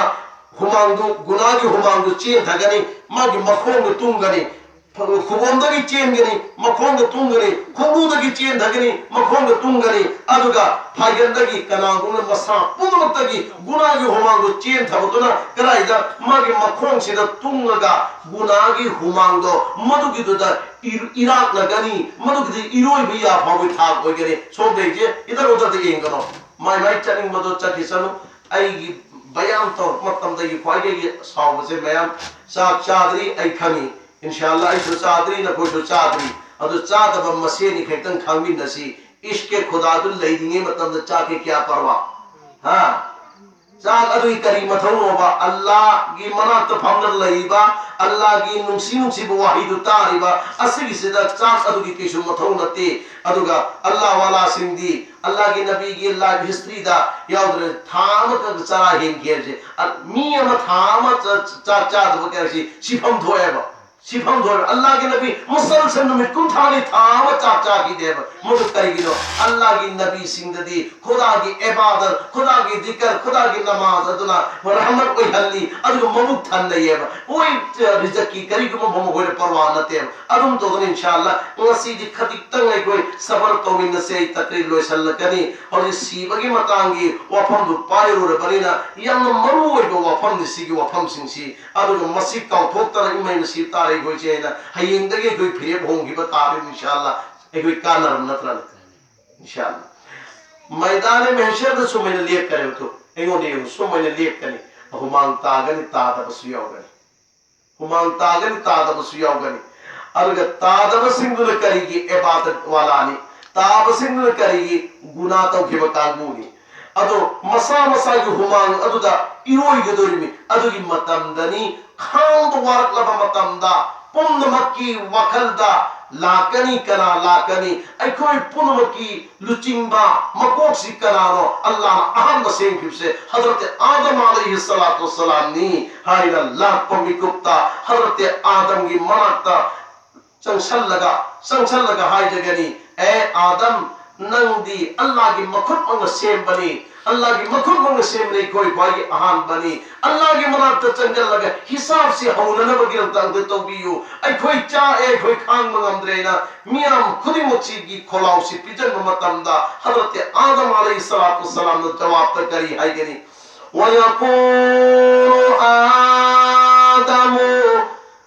ꯍꯨꯃꯥꯡꯗꯨ, ꯒꯨꯅꯥꯒꯤ ꯍꯨꯃꯥꯡꯗꯨ ꯆꯦꯟꯊꯒꯅꯤ, ꯃꯥꯒꯤ ꯃꯈꯣꯡꯗ ꯇꯨꯝꯒꯅꯤ꯫ ꯈꯨꯕꯣꯝꯗꯒꯤ ꯆꯦꯟꯒꯅꯤ, ꯃꯈꯣꯡꯗ ꯇꯨꯝꯒꯅꯤ, ꯈꯣꯡꯎꯗꯒꯤ ꯆꯦꯟꯊꯒꯅꯤ, ꯃꯈꯣꯡꯗ ꯇꯨꯝꯒꯅꯤ꯫ ꯑꯗꯨꯒ ꯐꯥꯏꯒꯟꯗꯒꯤ ꯀꯅꯥꯒꯨꯝꯕ ꯃꯁꯥ ꯄꯨꯝꯅꯃꯛꯇꯒꯤ ꯒꯨꯅꯥꯒꯤ ꯍꯨꯃꯥꯡꯗꯣ ꯆꯦꯟꯊꯕꯗꯨꯅ ꯀꯗꯥꯏꯗ? ꯃꯥꯒꯤ ꯃꯈꯣꯡꯁꯤꯗ ꯇꯨꯡꯂꯒ ꯒꯨꯅꯥꯒꯤ ꯍꯨꯃꯥꯡꯗꯣ ꯃꯗꯨꯒꯤꯗꯨꯗ ꯏꯔ-, ꯏꯔꯥꯛꯅꯒꯅꯤ, ꯃꯗꯨꯒꯤꯗꯤ ꯏꯔꯣꯏꯕ ꯌꯥ ꯐꯥꯎꯕꯒꯤ ꯊꯥꯛ ꯑꯣꯏꯒꯅꯤ꯫ ꯁꯣꯝꯗ ꯑꯩꯁꯦ ꯏꯗꯔ ꯎꯗꯔꯗ ꯌꯦꯡꯒꯅꯣ, ꯃꯥꯏ ꯃꯥꯏ ꯆꯠꯅꯤꯡꯕꯗꯣ ꯆꯠꯈꯤ ꯆꯠꯅꯨ꯫ ꯑꯩꯒꯤ ꯕꯌꯥꯟ ꯇꯧꯔꯛꯄ ꯃꯇꯝꯗꯒꯤ ꯈ꯭ꯋꯥꯏꯗꯒꯤ ꯁꯥꯎꯕꯁꯦ ꯃꯌꯥꯝ ꯆꯥꯛ ꯆꯥꯗ꯭ꯔꯤ, ꯑꯩ ꯈꯪꯉꯤ꯫ ꯏꯟꯁꯥꯜꯂꯥ ꯑꯩꯁꯨ ꯆꯥꯗ꯭ꯔꯤ, ꯅꯈꯣꯏꯁꯨ ꯆꯥꯗ꯭ꯔꯤ꯫ ꯑꯗꯨ ꯆꯥꯗꯕ ꯃꯁꯦꯟꯅꯤ ꯈꯛꯇꯪ ꯈꯪꯃꯤꯟꯅꯁꯤ꯫ ꯏꯁ꯭ꯀꯦ ꯈꯨꯗꯥꯗꯨ ꯂꯩꯔꯤꯉꯩ ꯃꯇꯝꯗ ꯆꯥꯛꯀꯦ ꯀꯌꯥ ꯄꯔꯋꯥ? ꯍꯥ? ꯆꯥꯛ ꯑꯗꯨꯒꯤ ꯀꯔꯤ ꯃꯊꯧꯅꯣꯕ? ꯑꯜꯂꯥꯒꯤ ꯃꯅꯥꯛꯇ ꯐꯝꯂꯒ ꯂꯩꯔꯤꯕ, ꯑꯜꯂꯥꯒꯤ ꯅꯨꯡꯁꯤ ꯅꯨꯡꯁꯤꯕ ꯋꯥꯍꯩꯗꯨ ꯇꯥꯔꯤꯕ ꯑꯁꯤꯒꯤꯁꯤꯗ ꯆꯥꯛ ꯑꯗꯨꯒꯤ ꯀꯩꯁꯨ ꯃꯊꯧ ꯅꯠꯇꯦ꯫ ꯑꯗꯨꯒ ꯑꯜꯂꯥ ꯋꯥꯂꯥꯁꯤꯡꯗꯤ ꯑꯜꯂꯥꯒꯤ ꯅꯕꯤꯒꯤ life historyꯗ ꯌꯥꯎꯗ꯭ꯔꯦ, ꯊꯥ ꯑꯃꯈꯛ ꯆꯔꯥ ꯍꯦꯟꯒꯦ ꯍꯥꯏꯕꯁꯦ, ꯑ, ꯃꯤ ꯑꯃ ꯊꯥ ꯑꯃ ꯆ-, ꯆꯥꯛ ꯆꯥꯗꯕ ꯀꯌꯥꯁꯤ ꯁꯤꯐꯝ ꯊꯣꯛꯑꯦꯕ꯫ ꯁꯤꯐꯝ ꯊꯣꯛꯑꯦꯕ꯫ ꯑꯜꯂꯥꯒꯤ ꯅꯕꯤ ꯃꯨꯁꯜꯁꯜ ꯅꯨꯃꯤꯠ ꯀꯨꯟꯊ꯭ꯔꯥꯅꯤ ꯊꯥ ꯑꯃ ꯆꯥꯛ ꯆꯥꯈꯤꯗꯦꯕ꯫ ꯃꯗꯨ ꯀꯔꯤꯒꯤꯅꯣ? ꯑꯜꯂꯥꯒꯤ ꯅꯕꯤꯁꯤꯡꯗꯗꯤ ꯈꯨꯗꯥꯒꯤ ꯏꯕꯥꯗꯠ, ꯈꯨꯗꯥꯒꯤ ꯗꯤꯀꯔ, ꯈꯨꯗꯥꯒꯤ ꯅꯃꯥꯖ ꯑꯗꯨꯅ ꯔꯍꯃꯠ ꯑꯣꯏꯍꯜꯂꯤ, ꯑꯗꯨꯒ ꯃꯕꯨꯛ ꯊꯟꯅꯩꯌꯦꯕ꯫ ꯃꯣꯏ ꯔꯤꯖꯛꯀꯤ ꯀꯔꯤꯒꯨꯝꯕ ꯃꯈꯣꯏꯗ ꯄꯔꯋꯥ ꯅꯠꯇꯦꯕ꯫ ꯑꯗꯨꯝ ꯇꯧꯗꯅ ꯏꯟꯁꯥ ꯑꯜꯂꯥ ꯉꯁꯤꯗꯤ ꯈꯖꯤꯛꯇꯪ ꯑꯩꯈꯣꯏ ꯁꯕꯔ ꯇꯧꯃꯤꯟꯅꯁꯦ꯫ ꯑꯩ ꯇꯛꯔꯤꯔ ꯂꯣꯏꯁꯤꯜꯂꯛꯀꯅꯤ꯫ ꯍꯧꯖꯤꯛ ꯁꯤꯕꯒꯤ ꯃꯇꯥꯡꯒꯤ ꯋꯥꯐꯝꯗꯨ ꯄꯥꯏꯔꯨꯔꯕꯅꯤꯅ ꯌꯥꯝꯅ ꯃꯔꯨ ꯑꯣꯏꯕ ꯋꯥꯐꯝꯅꯤ ꯁꯤꯒꯤ ꯋꯥꯐꯝꯁꯤꯡꯁꯤ꯫ ꯑꯗꯨꯒ ꯃꯁꯤ ꯀꯥꯎꯊꯣꯛꯇꯅ ꯏꯃꯩ ꯃꯁꯤ ꯇꯥꯔꯦ ꯑꯩꯈꯣꯏꯁꯦ ꯍꯥꯏꯅ ꯍꯌꯦꯡꯗꯒꯤ ꯑꯩꯈꯣꯏ ꯐꯤꯔꯦꯞ ꯍꯣꯡꯈꯤꯕ ꯇꯥꯔꯦ ꯏꯟꯁꯥ ꯑꯜꯂꯥ꯫ ꯑꯩꯈꯣꯏ ꯀꯥꯟꯅꯔꯕ ꯅꯠꯇ꯭ꯔꯥ? ꯏꯟꯁꯥ ꯑꯜꯂꯥ꯫ ꯃꯩꯗꯥꯅꯦ ꯃꯍꯦꯁꯔꯗ ꯁꯨꯃꯥꯏꯅ ꯂꯦꯞꯀꯅꯦꯕ꯫ ꯑꯗꯨ ꯑꯩꯉꯣꯟꯗ ꯌꯦꯡꯉꯨ, ꯁꯨꯃꯥꯏꯅ ꯂꯦꯞꯀꯅꯤ꯫ ꯍꯨꯃꯥꯡ ꯇꯥꯒꯅꯤ, ꯇꯥꯗꯕꯁꯨ ꯌꯥꯎꯒꯅꯤ꯫ ꯍꯨꯃꯥꯡ ꯇꯥꯒꯅꯤ, ꯇꯥꯗꯕꯁꯨ ꯌꯥꯎꯒꯅꯤ꯫ ꯑꯗꯨꯒ ꯇꯥꯗꯕꯁꯤꯡꯗꯨꯅ ꯀꯔꯤꯒꯤ ꯏꯕꯥꯗꯠ ꯋꯥꯂꯥꯅꯤ? ꯇꯥꯕꯁꯤꯡꯗꯨꯅ ꯀꯔꯤꯒꯤ ꯒꯨꯅꯥ ꯇꯧꯈꯤꯕ ꯀꯥꯡꯕꯨꯅꯤ? ꯑꯗꯣ ꯃꯁꯥ ꯃꯁꯥꯒꯤ ꯍꯨꯃꯥꯡ ꯑꯗꯨꯗ ꯏꯔꯣꯏꯒꯗꯧꯔꯤꯕꯅꯤ꯫ ꯑꯗꯨꯒꯤ ꯃꯇꯝꯗꯅꯤ ꯈꯥꯡꯕ ꯋꯥꯔꯛꯂꯕ ꯃꯇꯝꯗ ꯄꯨꯝꯅꯃꯛꯀꯤ ꯋꯥꯈꯜꯗ ꯂꯥꯛꯀꯅꯤ꯫ ꯀꯅꯥ ꯂꯥꯛꯀꯅꯤ? ꯑꯩꯈꯣꯏ ꯄꯨꯝꯅꯃꯛꯀꯤ ꯂꯨꯆꯤꯡꯕ ꯃꯀꯣꯛꯁꯤ ꯀꯅꯥꯅꯣ? ꯑꯜꯂꯥꯍꯅ ꯑꯍꯥꯟꯕ ꯁꯦꯝꯈꯤꯕꯁꯦ ꯍꯖꯔꯠ ꯑꯥꯗꯝ ꯑꯂꯩꯍꯤ ꯁꯂꯥꯇꯨ ꯋꯁꯁꯂꯥꯝꯅꯤ ꯍꯥꯏꯅ ꯂꯥꯛꯄ ꯃꯤꯀꯨꯞꯇ ꯍꯖꯔꯠ ꯑꯥꯗꯝꯒꯤ ꯃꯅꯥꯛꯇ ꯆꯪꯁꯜꯂꯒ, ꯆꯪꯁꯜꯂꯒ ꯍꯥꯏꯖꯒꯅꯤ, "ꯑꯦ ꯑꯥꯗꯝ, ꯅꯪꯗꯤ ꯑꯜꯂꯥꯍꯒꯤ ꯃꯈꯨꯠꯃꯛꯅ ꯁꯦꯝꯕꯅꯤ, ꯑꯜꯂꯥꯍꯒꯤ ꯃꯈꯨꯠꯃꯛꯅ ꯁꯦꯝꯕꯅꯤ, ꯑꯩꯈꯣꯏ ꯈ꯭ꯋꯥꯏꯒꯤ ꯑꯍꯥꯟꯕꯅꯤ꯫ ꯑꯜꯂꯥꯍꯒꯤ ꯃꯅꯥꯛꯇ ꯆꯪꯁꯜꯂꯒ ꯍꯤꯁꯥꯕꯁꯤ ꯍꯧꯅꯅꯕꯒꯤꯗꯃꯛꯇ ꯑꯝꯇ ꯇꯧꯕꯤꯌꯨ꯫ ꯑꯩꯈꯣꯏ ꯆꯥꯛꯑꯦ, ꯑꯩꯈꯣꯏ ꯈꯥꯡꯕ ꯉꯝꯗ꯭ꯔꯦꯅ" ꯃꯤꯌꯥꯝ ꯈꯨꯗꯤꯡꯃꯛꯁꯤꯒꯤ ꯈꯣꯜꯂꯥꯎꯁꯤ ꯄꯤꯖꯟꯕ ꯃꯇꯝꯗ ꯍꯖꯔꯠ ꯑꯥꯗꯝ ꯑꯂꯩꯍꯤ ꯁꯂꯥꯇꯨ ꯋꯁꯁꯂꯥꯝꯅ ꯖꯋꯥꯕꯇ ꯀꯔꯤ ꯍꯥꯏꯒꯅꯤ? ويقول آدم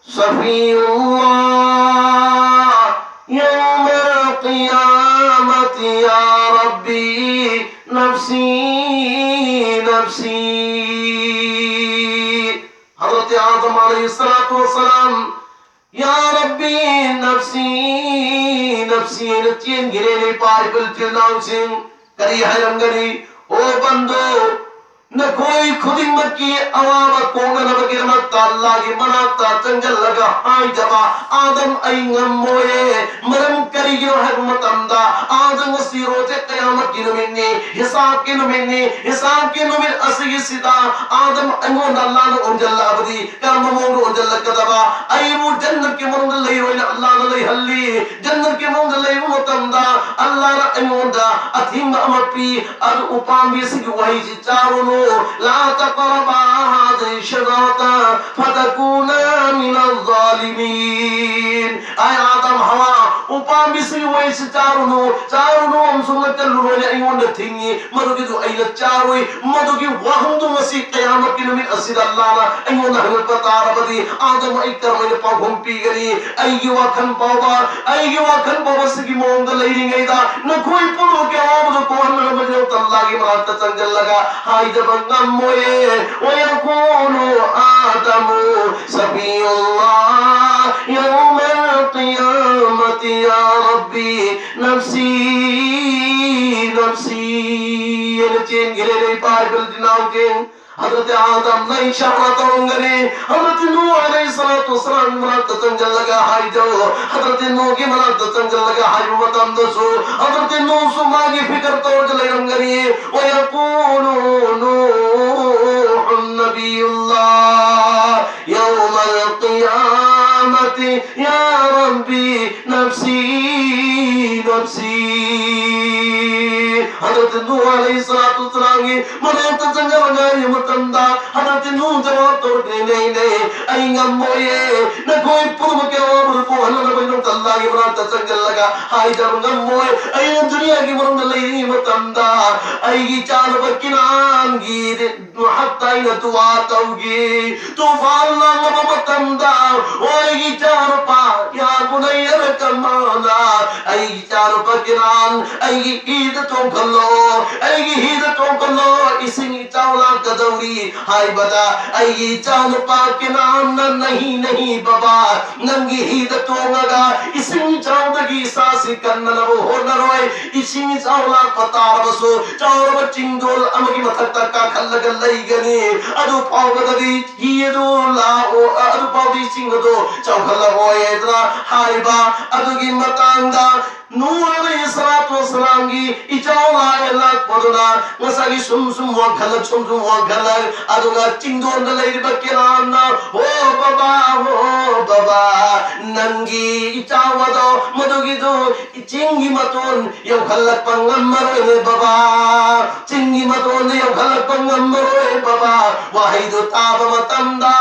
صفي الله يوم القيامة يا ربي نفسي نفسي ꯑꯂꯩꯍꯤ ꯁꯂꯥꯇꯨ ꯋꯁꯁꯂꯥꯝ, "ꯌꯥ ꯔꯕꯤ, ꯅꯐꯁꯤ, ꯅꯐꯁꯤ" ꯍꯥꯏꯅ ꯆꯦꯟꯈꯤꯔꯦꯅꯦ꯫ ꯏꯄꯥ ꯏꯄꯨ ꯏꯆꯤꯜ ꯏꯅꯥꯎꯁꯤꯡ, ꯀꯔꯤ ꯍꯥꯏꯔꯝꯒꯅꯤ? ꯑꯣ ꯕꯟꯗꯣ, ꯅꯈꯣꯏ ꯈꯨꯗꯤꯡꯃꯛꯀꯤ ꯑꯋꯥꯕ ꯀꯣꯛꯅꯅꯕꯒꯤꯗꯃꯛꯇ ꯑꯜꯂꯥꯍꯒꯤ ꯃꯅꯥꯛꯇ ꯆꯪꯁꯤꯜꯂꯒ ꯍꯥꯏꯖꯕ, "ꯑꯥꯗꯝ, ꯑꯩ ꯉꯝꯃꯣꯏꯌꯦ"꯫ ꯃꯔꯝ ꯀꯔꯤꯒꯤꯅꯣ ꯍꯥꯏꯕ ꯃꯇꯝꯗ, ꯑꯥꯗꯝ, ꯉꯁꯤ ꯔꯣꯖꯦ ꯀꯌꯥꯃꯠꯀꯤ ꯅꯨꯃꯤꯠꯅꯤ, ꯍꯤꯁꯥꯕꯀꯤ ꯅꯨꯃꯤꯠꯅꯤ꯫ ꯍꯤꯁꯥꯕꯀꯤ ꯅꯨꯃꯤꯠ ꯑꯁꯤꯒꯤꯁꯤꯗ ꯑꯥꯗꯝ, ꯑꯩꯉꯣꯟꯗ ꯑꯜꯂꯥꯍꯅ ꯑꯣꯟꯁꯤꯜꯂꯛꯑꯕꯗꯤ ꯀꯔꯝꯕ ꯃꯑꯣꯡꯗ ꯑꯣꯟꯁꯤꯜꯂꯛꯀꯗꯕ? ꯑꯩꯕꯨ ꯖꯟꯅꯠꯀꯤ ꯃꯅꯨꯡꯗ ꯂꯩꯔꯣꯏꯅ ꯑꯜꯂꯥꯍꯅ ꯂꯩꯍꯜꯂꯤ꯫ ꯖꯟꯅꯠꯀꯤ ꯃꯅꯨꯡꯗ ꯂꯩꯕ ꯃꯇꯝꯗ ꯑꯜꯂꯥꯍꯅ ꯑꯩꯉꯣꯟꯗ ꯑꯊꯤꯡꯕ ꯑꯃ ꯄꯤ꯫ ꯑꯗꯨ ꯎꯄꯥꯝꯕꯤꯁꯤꯒꯤ ꯋꯥꯍꯩꯁꯤ ꯆꯥꯔꯨꯅꯨ꯫ "لا تقربا هذه الشجرة فتكونا من الظالمين"꯫ ꯑꯩ ꯑꯥꯗꯝ, ꯍꯋꯥ, ꯎꯄꯥꯝꯕꯤꯁꯤꯒꯤ ꯋꯥꯍꯩꯁꯤ ꯆꯥꯔꯨꯅꯨ, ꯆꯥꯔꯨꯅꯨ ꯑꯃꯁꯨꯡ ꯅꯠꯇꯜꯂꯨꯔꯣꯏꯅ ꯑꯩꯉꯣꯟꯗ ꯊꯤꯡꯉꯤ꯫ ꯃꯗꯨꯒꯤꯗꯨ ꯑꯩꯅ ꯆꯥꯔꯣꯏ꯫ ꯃꯗꯨꯒꯤ ꯋꯥꯍꯪꯗꯨ ꯉꯁꯤ ꯀꯌꯥꯃꯠꯀꯤ ꯅꯨꯃꯤꯠ ꯑꯁꯤꯗ ꯑꯜꯂꯥꯍꯅ ꯑꯩꯉꯣꯟꯗ ꯍꯪꯉꯛꯄ ꯇꯥꯔꯕꯗꯤ, ꯑꯥꯗꯝ, ꯑꯩ ꯀꯔꯝꯍꯥꯏꯅ ꯄꯥꯎꯈꯨꯝ ꯄꯤꯒꯅꯤ? ꯑꯩꯒꯤ ꯋꯥꯈꯜ ꯐꯥꯎꯕ, ꯑꯩꯒꯤ ꯋꯥꯈꯜ ꯐꯥꯎꯕ ꯁꯤꯒꯤ ꯃꯑꯣꯡꯗ ꯂꯩꯔꯤꯉꯩꯗ, ꯅꯈꯣꯏ ꯄꯨꯝꯅꯃꯛꯀꯤ ꯑꯋꯥꯕꯗꯨ ꯀꯣꯛꯍꯟꯅꯅꯕꯒꯤꯗꯃꯛꯇ ꯑꯜꯂꯥꯍꯒꯤ ꯃꯅꯥꯛꯇ ꯆꯪꯁꯤꯜꯂꯒ ꯍꯥꯏꯖꯕ ꯉꯝꯃꯣꯏꯌꯦ꯫ "ويقول آدم سفيه الله يوم القيامة يا رب ꯅꯐꯁꯤ, ꯅꯐꯁꯤ" ꯍꯥꯏꯅ ꯆꯦꯟꯈꯤꯔꯦꯅꯦ꯫ ꯏꯄꯥ ꯏꯄꯨ ꯏꯆꯤꯜ ꯏꯅꯥꯎꯁꯤꯡ, ꯍꯖꯔꯠ ꯑꯥꯗꯝꯅ ꯏꯁꯥꯔꯥ ꯇꯧꯔꯝꯒꯅꯤ꯫ ꯍꯖꯔꯠ ꯅꯨꯍ ꯑꯂꯩꯍꯤ ꯁꯂꯥꯇꯨ ꯋꯁꯁꯂꯥꯝꯒꯤ ꯃꯅꯥꯛꯇ ꯆꯪꯁꯤꯜꯂꯒ ꯍꯥꯏꯖꯧ꯫ ꯍꯖꯔꯠ ꯅꯨꯍꯒꯤ ꯃꯅꯥꯛꯇ ꯆꯪꯁꯤꯜꯂꯒ ꯍꯥꯏꯕ ꯃꯇꯝꯗꯁꯨ ꯍꯖꯔꯠ ꯅꯨꯍꯁꯨ ꯃꯥꯒꯤ ꯐꯤꯀꯔ ꯇꯧꯔꯒ ꯂꯩꯔꯝꯒꯅꯤ꯫ "ويقول نوح نبي الله يوم القيامة يا رب نفسي نفسي" ꯍꯖꯔꯠ ꯅꯨꯍ ꯑꯂꯩꯍꯤ ꯁꯂꯥꯇꯨ ꯋꯁꯁꯂꯥꯝꯒꯤ ꯃꯅꯥꯛꯇ ꯆꯪꯁꯤꯜꯂꯒ ꯍꯥꯏꯕ ꯃꯇꯝꯗ ꯍꯖꯔꯠ ꯅꯨꯍ ꯖꯋꯥꯕ ꯇꯧꯔꯛꯀꯅꯤ, "ꯅꯦ, ꯅꯦ, ꯑꯩ ꯉꯝꯃꯣꯏꯌꯦ꯫ ꯅꯈꯣꯏ ꯄꯨꯝꯅꯃꯛꯀꯤ ꯑꯋꯥꯕꯗꯨ ꯀꯣꯛꯍꯟꯅꯅꯕꯒꯤꯗꯃꯛꯇ ꯑꯜꯂꯥꯍꯒꯤ ꯃꯅꯥꯛꯇ ꯆꯪꯁꯤꯜꯂꯒ ꯍꯥꯏꯖꯕ ꯉꯝꯃꯣꯏ꯫ ꯑꯩꯅ ꯗꯨꯅꯤꯌꯥꯒꯤ ꯃꯅꯨꯡꯗ ꯂꯩꯔꯤꯉꯩ ꯃꯇꯝꯗ ꯑꯩꯒꯤ ꯏꯆꯥꯅꯨꯄꯥ ꯀꯤꯅꯥꯟꯒꯤ ꯍꯛꯇ ꯑꯩꯅ ꯗꯨꯋꯥ ꯇꯧꯈꯤ꯫ ꯇꯨꯐꯥꯟ ꯂꯥꯡꯂꯕ ꯃꯇꯝꯗ, ꯑꯣ ꯑꯩꯒꯤ ꯏꯆꯥꯅꯨꯄꯥ, ꯌꯥ ꯕꯨꯅꯩꯌ ꯏꯔꯀꯝ ꯃꯥꯑꯅꯥ, ꯑꯩꯒꯤ ꯏꯆꯥꯅꯨꯄꯥ ꯀꯤꯅꯥꯟ, ꯑꯩꯒꯤ ꯏꯗ ꯇꯣꯡꯈꯠꯂꯨ" ꯑꯩꯒꯤ ꯍꯤꯗ ꯇꯣꯡꯈꯠꯂꯣ, ꯏꯁꯤꯡ ꯏꯆꯥꯎ ꯂꯥꯛꯀꯗꯧꯔꯤ" ꯍꯥꯏꯕꯗ, ꯑꯩꯒꯤ ꯏꯆꯥꯅꯨꯄꯥ ꯀꯦꯅꯥꯟꯅ, "ꯅꯍꯤ, ꯅꯍꯤ, ꯕꯕꯥ, ꯅꯪꯒꯤ ꯍꯤꯗ ꯇꯣꯡꯉꯒ ꯏꯁꯤꯡ ꯏꯆꯥꯎꯗꯒꯤ ꯏꯁꯥꯁꯤ ꯀꯟꯅꯅꯕ ꯍꯣꯠꯅꯔꯣꯏ꯫ ꯏꯁꯤꯡ ꯏꯆꯥꯎ ꯂꯥꯛꯄ ꯇꯥꯔꯕꯁꯨ, ꯆꯥꯎꯔꯕ ꯆꯤꯡꯗꯣꯜ ꯑꯃꯒꯤ ꯃꯊꯛꯇ ꯀꯥꯈꯠꯂꯒ ꯂꯩꯒꯅꯤ꯫ ꯑꯗꯨ ꯐꯥꯎꯕꯗꯗꯤ ꯍꯤ ꯑꯗꯨ ꯂꯥꯛꯑꯣ, ꯑꯗꯨ ꯐꯥꯎꯗꯤ ꯏꯁꯤꯡ ꯑꯗꯨ ꯆꯥꯎꯈꯠꯂꯛꯑꯣꯏ" ꯍꯥꯏꯗꯅ ꯍꯥꯏꯕ ꯑꯗꯨꯒꯤ ꯃꯇꯥꯡꯗ, ꯅꯨꯍ ꯑꯂꯩꯍꯤ ꯁꯂꯥꯇꯨ ꯋꯁꯁꯂꯥꯝꯒꯤ ꯏꯆꯥꯎ ꯂꯥꯛꯑꯦ ꯂꯥꯛꯄꯗꯨꯅ ꯉꯁꯥꯏꯒꯤ ꯁꯨꯝ ꯁꯨꯝ ꯋꯥꯡꯈꯠꯂꯛ, ꯁꯨꯝ ꯁꯨꯝ ꯋꯥꯡꯈꯠꯂꯛ, ꯑꯗꯨꯒ ꯆꯤꯡꯗꯣꯟꯗ ꯂꯩꯔꯤꯕ ꯀꯦꯅꯥꯟꯅ, "ꯍꯣ ꯕꯕꯥ, ꯍꯣ ꯕꯕꯥ, ꯅꯪꯒꯤ ꯏꯆꯥꯎ ꯑꯗꯣ, ꯃꯗꯨꯒꯤꯗꯨ ꯆꯤꯡꯒꯤ ꯃꯇꯣꯟ ꯌꯧꯈꯠꯂꯛꯄ ꯉꯝꯃꯔꯣꯏꯅꯦ ꯕꯕꯥ, ꯆꯤꯡꯒꯤ ꯃꯇꯣꯟꯗ ꯌꯧꯈꯠꯂꯛꯄ ꯉꯝꯃꯔꯣꯏ ꯕꯕꯥ" ꯋꯥꯍꯩꯗꯨ ꯇꯥꯕ ꯃꯇꯝꯗ,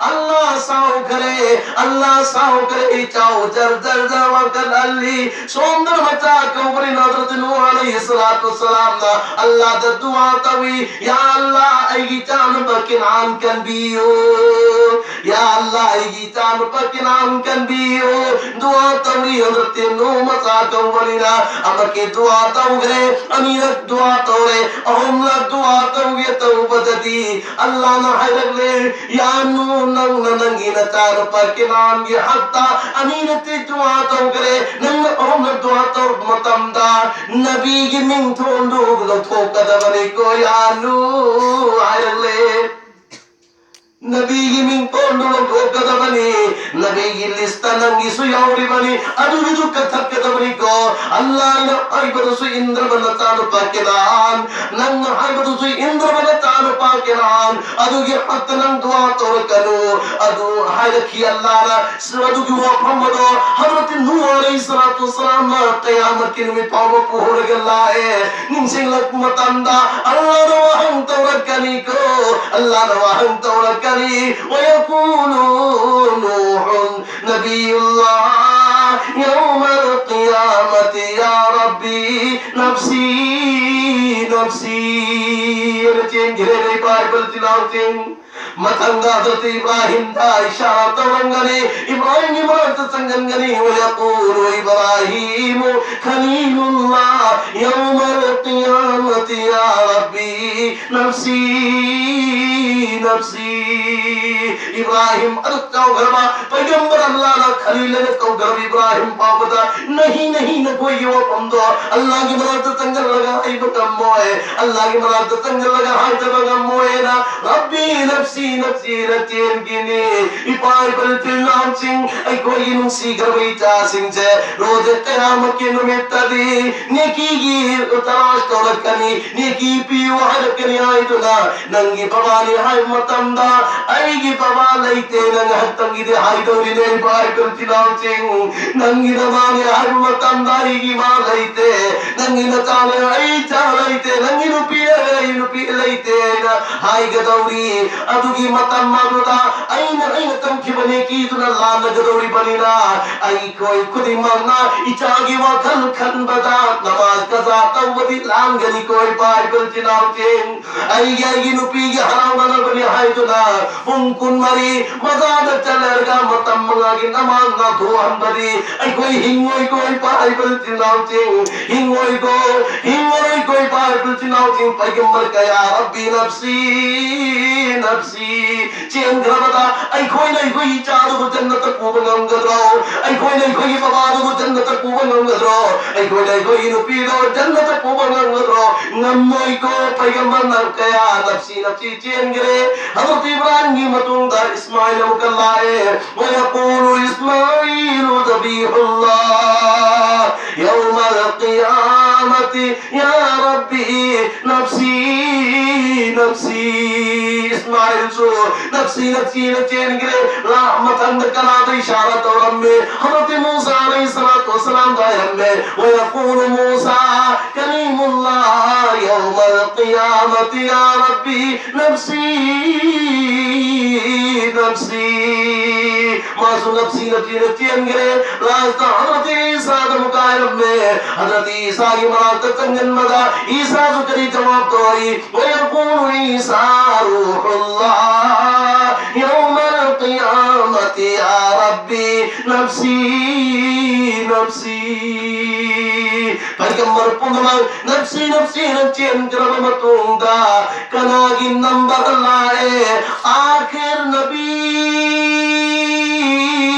"ꯑꯜꯂꯥ ꯁꯥꯎꯈ꯭ꯔꯦ, ꯑꯜꯂꯥ ꯁꯥꯎꯈ꯭ꯔꯦ, ꯏꯆꯥꯎ ꯖꯔ ꯖꯔ ꯖꯔ ꯋꯥꯡꯈꯠꯍꯜꯂꯤ꯫ ꯁꯣꯝꯗꯅ ꯃꯆꯥ ꯀꯧꯕꯅꯤꯅ ꯍꯖꯔꯠ ꯅꯨꯍ ꯑꯂꯩꯍꯤ ꯁꯂꯥꯇꯨ ꯋꯁꯁꯂꯥꯝꯅ ꯑꯜꯂꯥꯗ ꯗꯨꯋꯥ ꯇꯧꯏ, 'ꯌꯥ ꯑꯜꯂꯥ, ꯑꯩꯒꯤ ꯏꯆꯥꯅꯨꯄꯥ ꯀꯦꯅꯥꯟ ꯀꯟꯕꯤꯌꯨ꯫ ꯌꯥ ꯑꯜꯂꯥ, ꯑꯩꯒꯤ ꯏꯆꯥꯅꯨꯄꯥ ꯀꯦꯅꯥꯟ ꯀꯟꯕꯤꯌꯨ꯫ ꯗꯨꯋꯥ ꯇꯧꯔꯤ ꯍꯖꯔꯠ ꯅꯨꯍ ꯃꯆꯥ ꯀꯧꯕꯅꯤꯅ"꯫ ꯑꯃꯛꯀꯤ ꯗꯨꯋꯥ ꯇꯧꯈ꯭ꯔꯦ, ꯑꯅꯤꯔꯛ ꯗꯨꯋꯥ ꯇꯧꯔꯦ, ꯑꯍꯨꯝꯂꯛ ꯗꯨꯋꯥ ꯇꯧꯒꯦ ꯇꯧꯕꯗꯗꯤ ꯑꯜꯂꯥꯅ ꯍꯥꯏꯔꯛꯂꯦ, "ꯌꯥ ꯅꯨꯍ, ꯅꯪꯅ ꯅꯪꯒꯤ ꯅꯆꯥꯅꯨꯄꯥ ꯀꯦꯅꯥꯟꯒꯤ ꯍꯛꯇ ꯑꯅꯤꯔꯛꯇꯤ ꯗꯨꯋꯥ ꯇꯧꯈ꯭ꯔꯦ, ꯅꯪꯅ ꯑꯍꯨꯝꯂꯛ ꯗꯨꯋꯥ ꯇꯧꯔꯛꯄ ꯃꯇꯝꯗ ꯅꯕꯤꯒꯤ ꯃꯤꯡꯊꯣꯟꯗꯨ ꯂꯧꯊꯣꯛꯀꯗꯕꯅꯤꯀꯣ ꯌꯥ ꯅꯨꯍ" ꯍꯥꯏꯔꯛꯂꯦ꯫ "ꯅꯕꯤꯒꯤ ꯃꯤꯡꯊꯣꯟꯗꯨ ꯂꯧꯊꯣꯛꯀꯗꯕꯅꯤ, ꯅꯕꯤꯒꯤ ꯂꯤꯁꯇ ꯅꯪꯒꯤꯁꯨ ꯌꯥꯎꯔꯤꯕꯅꯤ, ꯑꯗꯨꯒꯤꯁꯨ ꯀꯛꯊꯠꯀꯗꯕꯅꯤꯀꯣ꯫ ꯑꯜꯂꯥꯅ ꯍꯥꯏꯕꯗꯨꯁꯨ ꯏꯟꯗ꯭ꯔꯕ ꯅꯆꯥꯅꯨꯄꯥ ꯀꯦꯅꯥꯟ, ꯅꯪꯅ ꯍꯥꯏꯕꯗꯨꯁꯨ ꯏꯟꯗ꯭ꯔꯕ ꯅꯆꯥꯅꯨꯄꯥ ꯀꯦꯅꯥꯟ, ꯑꯗꯨꯒꯤ ꯍꯛꯇ ꯅꯪ ꯗꯨꯋꯥ ꯇꯧꯔꯛꯀꯅꯨ" ꯑꯗꯨ ꯍꯥꯏꯔꯛꯈꯤ ꯑꯜꯂꯥꯅ꯫ ꯑꯗꯨꯒꯤ ꯋꯥꯐꯝ ꯑꯗꯣ ꯍꯖꯔꯠ ꯅꯨꯍ ꯑꯂꯩꯍꯤ ꯁꯂꯥꯇꯨ ꯋꯁꯁꯂꯥꯝꯅ ꯀꯌꯥꯃꯠꯀꯤ ꯅꯨꯃꯤꯠ ꯐꯥꯎꯕ ꯄꯨꯍꯧꯔꯒ ꯂꯥꯛꯑꯦ꯫ ꯅꯤꯡꯁꯤꯡꯂꯛꯄ ꯃꯇꯝꯗ ꯑꯜꯂꯥꯅ ꯋꯥꯍꯪ ꯇꯧꯔꯛꯀꯅꯤꯀꯣ, ꯑꯜꯂꯥꯅ ꯋꯥꯍꯪ ꯇꯧꯔꯛꯀꯅꯤ꯫ "ويقول نوح نبي الله يوم القيامة يا رب نفسي نفسي" ꯍꯥꯏꯅ ꯆꯦꯟꯈꯤꯔꯦ ꯏꯄꯥ ꯏꯄꯨ ꯏꯆꯤꯜ ꯏꯅꯥꯎꯁꯤꯡ꯫ ꯃꯊꯪꯗ ꯍꯖꯔꯠ ꯏꯕ꯭ꯔꯥꯍꯤꯝꯗ ꯏꯁꯥꯔꯥ ꯇꯧꯔꯝꯒꯅꯤ, ꯏꯕ꯭ꯔꯥꯍꯤꯝꯒꯤ ꯃꯅꯥꯛꯇ ꯆꯪꯒꯟꯒꯅꯤ꯫ ويقول إبراهيم خليل الله يوم القيامة يا ربي نفسي نفسي. ꯏꯕ꯭ꯔꯥꯍꯤꯝ ꯑꯗꯨ ꯀꯧꯈ꯭ꯔꯕ ꯄꯩꯒꯝꯕꯔ ꯑꯜꯂꯥꯍꯅ ꯈꯂꯤꯜꯅ ꯀꯧꯈ꯭ꯔꯕ ꯏꯕ꯭ꯔꯥꯍꯤꯝ ꯐꯥꯎꯕꯗ ꯅꯍꯤ ꯅꯍꯤ ꯅꯈꯣꯏꯒꯤ ꯋꯥꯐꯝꯗꯣ ꯑꯜꯂꯥꯍꯒꯤ ꯃꯅꯥꯛꯇ ꯆꯪꯒꯜꯂꯒ ꯍꯥꯏꯕ ꯉꯝꯃꯣꯏ, ꯑꯜꯂꯥꯍꯒꯤ ꯃꯅꯥꯛꯇ ꯆꯪꯒꯜꯂꯒ ꯍꯥꯏꯗꯕ ꯉꯝꯃꯣꯏꯅ ꯔꯕꯤ ꯅꯐꯁꯤ ꯅꯐꯁꯤꯅ ꯆꯦꯟꯈꯤꯅꯤ꯫ ꯏꯄꯥ ꯏꯄꯜ ꯏꯆꯤꯜ ꯏꯅꯥꯎꯁꯤꯡ, ꯑꯩꯈꯣꯏꯒꯤ ꯅꯨꯡꯁꯤꯈ꯭ꯔꯕ ꯏꯆꯥꯁꯤꯡꯁꯦ ꯔꯣꯖꯦ ꯀꯌꯥꯃꯠꯀꯤ ꯅꯨꯃꯤꯠꯇꯗꯤ ꯅꯦꯀꯤꯒꯤ ꯇꯔꯥꯁ ꯇꯧꯔꯛꯀꯅꯤ, ꯅꯦꯀꯤ ꯄꯤꯌꯨ ꯍꯥꯏꯔꯛꯀꯅꯤ ꯍꯥꯏꯗꯨꯅ ꯅꯪꯒꯤ ꯕꯕꯥꯅꯤ ꯍꯥꯏꯕ ꯃꯇꯝꯗ ꯑꯩꯒꯤ ꯕꯕꯥ ꯂꯩꯇꯦꯅ ꯉꯥꯏꯍꯥꯛꯇꯪꯒꯤꯗꯤ ꯍꯥꯏꯗꯧꯔꯤꯅꯦ꯫ ꯏꯄꯥ ꯏꯄꯜ ꯏꯆꯤꯜ ꯏꯅꯥꯎꯁꯤꯡ, ꯅꯪꯒꯤ ꯅꯃꯥꯅꯤ ꯍꯥꯏꯕ ꯃꯇꯝꯗ ꯑꯩꯒꯤ ꯏꯃꯥ ꯂꯩꯇꯦ, ꯅꯪꯒꯤ ꯅꯆꯥꯅꯤ ꯑꯩ ꯏꯆꯥ ꯂꯩꯇꯦ, ꯅꯪꯒꯤ ꯅꯨꯄꯤ ꯑꯩ ꯅꯨꯄꯤ ꯂꯩꯇꯦꯅ ꯍꯥꯏꯒꯗꯧꯔꯤ꯫ ꯑꯗꯨꯒꯤ ꯃꯇꯝ ꯑꯗꯨꯗ ꯑꯩꯅ ꯑꯩꯅ ꯇꯧꯈꯤꯕ ꯅꯦꯀꯤꯗꯨꯅ ꯂꯥꯟꯅꯒꯗꯧꯔꯤꯕꯅꯤꯅ ꯑꯩꯈꯣꯏ ꯈꯨꯗꯤꯡꯃꯛꯅ ꯏꯆꯥꯒꯤ ꯋꯥꯈꯜ ꯈꯟꯕꯗ ꯅꯃꯥꯖ ꯀꯖꯥ ꯇꯧꯕꯗꯤ ꯂꯥꯟꯒꯅꯤꯀꯣ ꯏꯄꯥ ꯏꯄꯜ ꯏꯆꯤꯜ ꯏꯅꯥꯎꯁꯤꯡ꯫ ꯑꯩꯒꯤ ꯑꯩꯒꯤ ꯅꯨꯄꯤꯒꯤ ꯍꯔꯥꯎꯅꯅꯕꯅꯤ ꯍꯥꯏꯗꯨꯅ ꯄꯨꯡ ꯀꯨꯟꯃꯔꯤ ꯃꯖꯥꯗ ꯆꯠꯂꯔꯒ ꯃꯇꯝ ꯃꯉꯥꯒꯤ ꯅꯃꯥꯖ ꯅꯥꯊꯣꯛꯍꯟꯕꯗꯤ ꯑꯩꯈꯣꯏ ꯍꯤꯡꯉꯣꯏꯀꯣ ꯏꯄꯥ ꯏꯄꯜ ꯏꯆꯤꯜ ꯏꯅꯥꯎꯁꯤꯡ, ꯍꯤꯡꯉꯣꯏꯀꯣ, ꯍꯤꯡꯉꯔꯣꯏꯀꯣ ꯏꯄꯥ ꯏꯄꯜ ꯏꯆꯤꯜ ꯏꯅꯥꯎꯁꯤꯡ꯫ ꯄꯩꯒꯝꯕꯔ ꯀꯌꯥ ꯔꯕꯤ ꯅꯐꯁꯤ ꯅꯐꯁꯤ ꯆꯦꯟꯈ꯭ꯔꯕꯗ ꯑꯩꯈꯣꯏꯅ ꯑꯩꯈꯣꯏꯒꯤ ꯏꯆꯥꯗꯨꯕꯨ ꯖꯟꯅꯠꯇ ꯄꯨꯕ ꯉꯝꯒꯗ꯭ꯔꯣ? ꯑꯩꯈꯣꯏꯅ ꯑꯩꯈꯣꯏꯒꯤ ꯕꯕꯥꯗꯨꯕꯨ ꯖꯟꯅꯠꯇ ꯄꯨꯕ ꯉꯝꯒꯗ꯭ꯔꯣ? ꯑꯩꯈꯣꯏꯅ ꯑꯩꯈꯣꯏꯒꯤ ꯅꯨꯄꯤꯗꯣ ꯖꯟꯅꯠꯇ ꯄꯨꯕ ꯉꯝꯒꯗ꯭ꯔꯣ? ꯉꯝꯃꯣꯏꯀꯣ꯫ ꯄꯩꯒꯝꯕꯔꯅ ꯀꯌꯥ ꯅꯐꯁꯤ ꯅꯐꯁꯤ ꯆꯦꯟꯈ꯭ꯔꯦ꯫ ꯍꯖꯔꯠ ꯏꯕ꯭ꯔꯥꯍꯤꯝꯒꯤ ꯃꯇꯨꯡꯗ ꯏꯁꯃꯥꯏꯜ ꯑꯃꯨꯛꯀ ꯂꯥꯛꯑꯦ꯫ ويقول إسماعيل ذبيح الله يوم القيامة يا ربي نفسي نفسي. ꯏꯁꯃꯥꯏꯜꯁꯨ ꯅꯐꯁꯤ ꯅꯐꯁꯤꯅ ꯆꯦꯟꯈ꯭ꯔꯦ꯫ ꯂꯥ ꯃꯊꯪꯗ ꯀꯅꯥꯗ ꯏꯁꯥꯔꯥ ꯇꯧꯔꯝꯃꯦ? ꯍꯖꯔꯠ ꯃꯨꯁꯥ ꯑꯂꯩꯍꯤ ꯁꯂꯥꯇꯨ ꯋꯁꯁꯂꯥꯝꯗ ꯍꯥꯏꯔꯝꯃꯦ꯫ ويقول موسى كليم الله يوم القيامة يا ربي نفسي نفسي. ꯃꯥꯁꯨ ꯅꯞꯁꯤ ꯅꯞꯁꯤꯅ ꯆꯦꯟꯈ꯭ꯔꯦ꯫ ꯂꯥꯁꯇ ꯍꯖꯔꯠ ꯏꯁꯥꯗ ꯑꯃꯨꯛ ꯍꯥꯏꯔꯝꯃꯦ꯫ ꯍꯖꯔꯠ ꯏꯁꯥꯒꯤ ꯃꯅꯥꯛꯇ ꯆꯪꯁꯤꯟꯕꯗ ꯏꯁꯥꯁꯨ ꯀꯔꯤ ꯖꯋꯥꯕ ꯇꯧꯔꯛꯏ? ويقول عيسى روح الله يوم القيامة يا ربي نفسي نفسي. ꯄꯩꯒꯝꯕꯔ ꯄꯨꯝꯅꯃꯛ ꯅꯞꯁꯤ ꯅꯞꯁꯤꯅ ꯆꯦꯟꯈ꯭ꯔꯕ ꯃꯇꯨꯡꯗ ꯀꯅꯥꯒꯤ ꯅꯝꯕꯔ ꯂꯥꯛꯑꯦ? آخر نبي،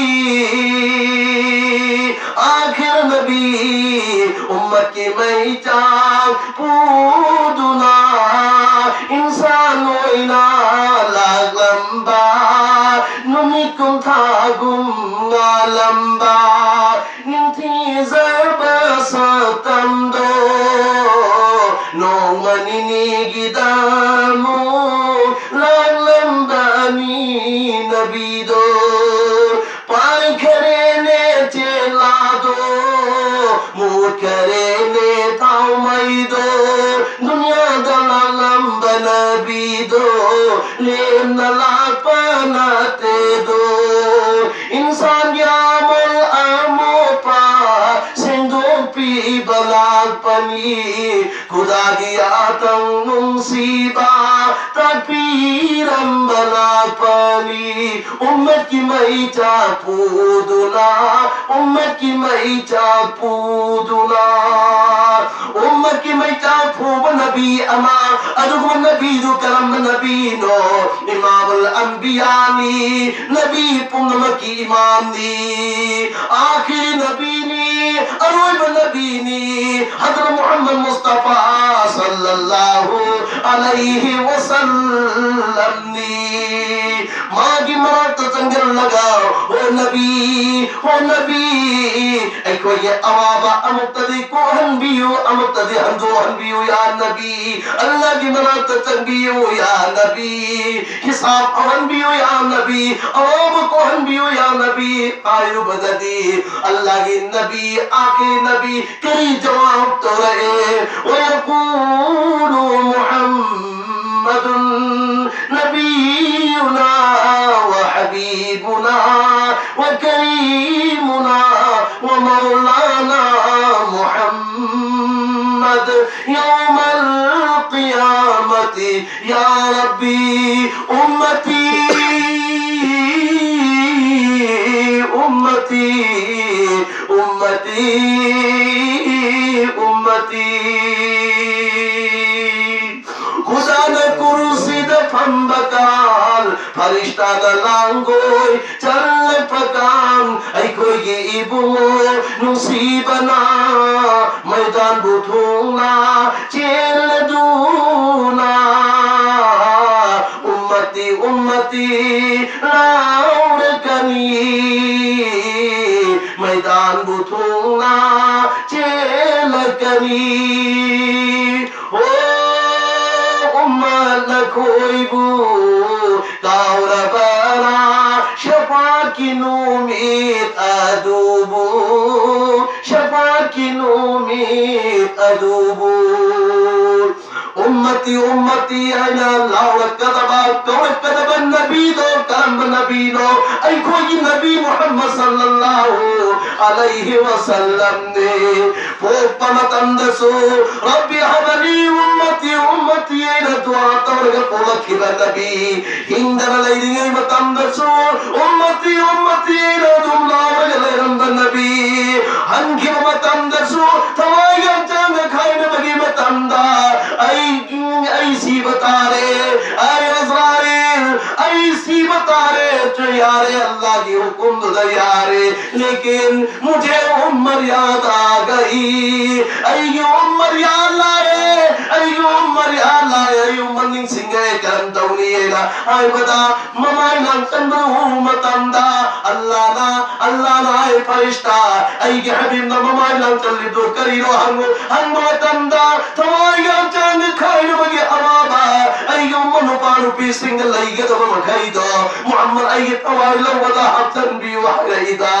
آخر نبي، ꯎꯝꯃꯠꯀꯤ ꯃꯩꯆꯥꯛ ꯄꯨꯗꯨꯅ ꯏꯟꯁꯥꯟ ꯑꯣꯏꯅ ꯂꯥꯛꯂꯝꯕ, ꯅꯨꯃꯤꯠ ꯀꯨꯝ ꯊꯥꯒꯨꯝ ꯉꯥꯜꯂꯝꯕ, ꯅꯤꯡꯊꯤꯖꯕ ꯁꯛꯇꯝꯗꯣ ꯅꯣꯡꯃ ꯅꯤꯅꯤꯒꯤꯗ ꯑꯃꯨꯛ ꯂꯥꯛꯂꯝꯕꯅꯤ ꯅꯕꯤꯗꯣ꯫ ꯄꯥꯏꯈꯔꯦꯅꯦ ꯆꯦꯂꯥꯗꯣ, ꯃꯨꯠꯈꯔꯦꯅꯦ ꯊꯥꯎꯃꯩꯗꯣ, ꯗꯨꯅꯤꯌꯥꯗ ꯂꯥꯛꯂꯝꯕ ꯅꯕꯤꯗꯣ ꯂꯦꯝꯅ ꯂꯥꯛꯄ ꯅꯠꯇꯦꯗꯣ꯫ ꯏꯟꯁꯥꯟꯒꯤ ꯑꯃꯜ ꯑꯃꯣꯠꯄ ꯁꯦꯡꯗꯣꯛꯄꯤꯕ ꯂꯥꯛꯄꯅꯤ꯫ ꯈꯨꯗꯥꯒꯤ ꯑꯇꯪ ꯅꯨꯡꯁꯤꯕ ꯇꯥꯛꯄꯤꯔꯝꯕ ꯂꯥꯛꯄꯅꯤ꯫ ꯎꯝꯃꯠꯀꯤ ꯃꯩꯆꯥꯛ ꯄꯨꯗꯨꯅ, ꯎꯝꯃꯠꯀꯤ ꯃꯩꯆꯥꯛ ꯄꯨꯗꯨꯅ, ꯎꯝꯃꯠꯀꯤ ꯃꯩꯆꯥꯛ ꯄꯨꯕ ꯅꯕꯤ ꯑꯃ, ꯑꯗꯨꯒꯨꯝꯕ ꯅꯕꯤꯗꯨ ꯀꯔꯝꯕ ꯅꯕꯤꯅꯣ? ꯏꯃꯥꯃꯨꯜ ꯑꯝꯕꯤꯌꯥꯅꯤ, ꯅꯕꯤ ꯄꯨꯝꯅꯃꯛꯀꯤ ꯏꯃꯥꯝꯅꯤ, ꯑꯥꯈꯤꯔꯤ ꯅꯕꯤꯅꯤ, ꯑꯔꯣꯏꯕ ꯅꯕꯤꯅꯤ, ꯍꯖꯔꯠ ꯃꯨꯍꯝꯃꯗ ꯃꯨꯁꯇꯐꯥ ꯁꯜꯂꯜꯂꯥꯍꯨ ꯑꯂꯩꯍꯤ ꯋꯁꯜꯂꯝꯅꯤ꯫ ꯃꯥꯒꯤ ꯃꯔꯛꯇ ꯆꯪꯁꯤꯜꯂꯒ, "ꯍꯣ ꯅꯕꯤ, ꯍꯣ ꯅꯕꯤ, ꯑꯩꯈꯣꯏꯒꯤ ꯑꯋꯥꯕ ꯑꯃꯨꯛꯇꯗꯤ ꯀꯣꯛꯍꯟꯕꯤꯌꯨ, ꯑꯃꯨꯛꯇꯗꯤ ꯍꯟꯗꯣꯛꯍꯟꯕꯤꯌꯨ, ꯌꯥ ꯅꯕꯤ꯫ ꯑꯜꯂꯥꯍꯒꯤ ꯃꯅꯥꯛꯇ ꯆꯪꯕꯤꯌꯨ, ꯌꯥ ꯅꯕꯤ꯫ ꯍꯤꯁꯥꯕ ꯇꯧꯍꯟꯕꯤꯌꯨ, ꯌꯥ ꯅꯕꯤ꯫ ꯑꯋꯥꯕ ꯀꯣꯛꯍꯟꯕꯤꯌꯨ, ꯌꯥ ꯅꯕꯤ" ꯍꯥꯏꯔꯨꯕꯗꯗꯤ ꯑꯜꯂꯥꯍꯒꯤ ꯅꯕꯤ, ꯑꯥꯈꯤꯔꯤ ꯅꯕꯤ, ꯀꯔꯤ ꯖꯋꯥꯕ ꯇꯧꯔꯛꯑꯦ? ويقول محمد نبينا وحبيبنا وكريمنا ومولانا محمد يوم القيامة: يا ربي، أمتي، أمتي، أمتي، أمتي. ꯈꯨꯗꯥꯅ ꯀꯨꯔꯨꯁꯤꯗ ꯐꯝꯕ ꯀꯥꯟ, ꯐꯔꯤꯁꯇꯥꯅ ꯂꯥꯡꯒꯣꯏ ꯆꯜꯂꯛꯄ ꯀꯥꯟ, ꯑꯩꯈꯣꯏꯒꯤ ꯏꯕꯨꯡꯉꯣ ꯅꯨꯡꯁꯤꯕꯅ ꯃꯩꯗꯥꯟꯕꯨ ꯊꯨꯡꯅ ꯆꯦꯜꯂꯗꯨꯅ, "ꯎꯝꯃꯇꯤ, ꯎꯝꯃꯇꯤ" ꯂꯥꯎꯔꯛꯀꯅꯤ, ꯃꯩꯗꯥꯟꯕꯨ ꯊꯨꯡꯅ ꯆꯦꯜꯂꯛꯀꯅꯤ꯫ ꯑꯣ ꯎꯝꯃꯠ ꯅꯈꯣꯏꯕꯨ ꯀꯥꯎꯔꯕꯔꯥ ꯁꯐꯥꯠꯀꯤ ꯅꯨꯃꯤꯠ ꯑꯗꯨꯕꯨ, ꯁꯐꯥꯠꯀꯤ ꯅꯨꯃꯤꯠ ꯑꯗꯨꯕꯨ꯫ "ꯎꯝꯃꯇꯤ, ꯎꯝꯃꯇꯤ" ꯍꯥꯏꯅ ꯂꯥꯎꯔꯛꯀꯗꯕ, ꯀꯧꯔꯛꯀꯗꯕ ꯅꯕꯤꯗꯣ ꯀꯔꯝꯕ ꯅꯕꯤꯅꯣ? ꯑꯩꯈꯣꯏꯒꯤ ꯅꯕꯤ ꯃꯨꯍꯝꯃꯗ ꯁꯜꯂꯜꯂꯥꯍꯨ ꯑꯂꯩꯍꯤ ꯋꯁꯜꯂꯝꯅꯤ꯫ ꯄꯣꯛꯄ ꯃꯇꯝꯗꯁꯨ "ꯔꯕꯤ ꯍꯕꯂꯤ ꯎꯝꯃꯇꯤ ꯎꯝꯃꯇꯤ" ꯍꯥꯏꯅ ꯗꯨꯋꯥ ꯇꯧꯔꯒ ꯄꯣꯛꯂꯛꯈꯤꯕ ꯅꯕꯤ, ꯍꯤꯡꯗꯅ ꯂꯩꯔꯤꯉꯩ ꯃꯇꯝꯗꯁꯨ "ꯎꯝꯃꯇꯤ ꯎꯝꯃꯇꯤ" ꯍꯥꯏꯅ ꯑꯗꯨꯝ ꯂꯥꯎꯔꯒ ꯂꯩꯔꯝꯕ ꯅꯕꯤ, ꯍꯟꯈꯤꯕ ꯃꯇꯝꯗꯁꯨ ꯊꯋꯥꯏ ꯍꯛꯆꯥꯡꯒ ꯈꯥꯏꯅꯕꯒꯤ ꯃꯇꯝꯗ "ꯑꯩ, ꯑꯩ ꯁꯤꯕ ꯇꯥꯔꯦ, ꯑꯩ ꯑꯖꯔꯥꯏꯜ, ꯑꯩ ꯁꯤꯕ ꯇꯥꯔꯦ, ꯌꯥꯔꯦ, ꯑꯜꯂꯥꯍꯒꯤ ꯍꯨꯀꯨꯝꯗꯨꯗ ꯌꯥꯔꯦ, ꯂꯦꯀꯤꯟ ꯃꯨꯖꯦ ꯎꯃꯔ ꯌꯥꯗ ꯑꯥ ꯒꯌꯤ, ꯑꯩꯒꯤ ꯎꯃꯔ ꯌꯥꯗ ꯂꯥꯛꯑꯦ, ꯑꯩꯒꯤ ꯎꯃꯔ ꯌꯥꯗ ꯂꯥꯛꯑꯦ, ꯑꯩ ꯎꯃꯔ ꯅꯤꯡꯁꯤꯡꯉꯦ, ꯀꯔꯝ ꯇꯧꯅꯤ?" ꯍꯥꯏꯅ ꯍꯥꯏꯕꯗ, ꯃꯃꯥꯏ ꯂꯥꯡꯇꯟꯕꯗꯨ ꯎꯕ ꯃꯇꯝꯗ ꯑꯜꯂꯥꯅ, ꯑꯜꯂꯥꯅ ꯍꯥꯏ, "ꯐꯔꯤꯁꯇꯥ, ꯑꯩꯒꯤ ꯍꯕꯤꯕꯅ ꯃꯃꯥꯏ ꯂꯥꯡꯇꯜꯂꯤꯗꯨ ꯀꯔꯤꯅꯣ ꯍꯪꯉꯨ", ꯍꯪꯕ ꯃꯇꯝꯗ, ꯊꯋꯥꯏꯒ ꯍꯛꯆꯥꯡꯒ ꯈꯥꯏꯅꯕꯒꯤ ꯑꯋꯥꯕ ꯑꯩꯒꯤ ꯎꯃꯔ ꯅꯨꯄꯥ ꯅꯨꯄꯤꯁꯤꯡꯗ ꯂꯩꯒꯗꯕ ꯃꯈꯩꯗꯣ ꯃꯨꯍꯝꯃꯗ ꯑꯩꯒꯤ ꯊꯋꯥꯏ ꯂꯧꯕꯗ ꯍꯥꯞꯆꯤꯟꯕꯤꯌꯨ ꯍꯥꯏꯔꯛꯏꯗ꯫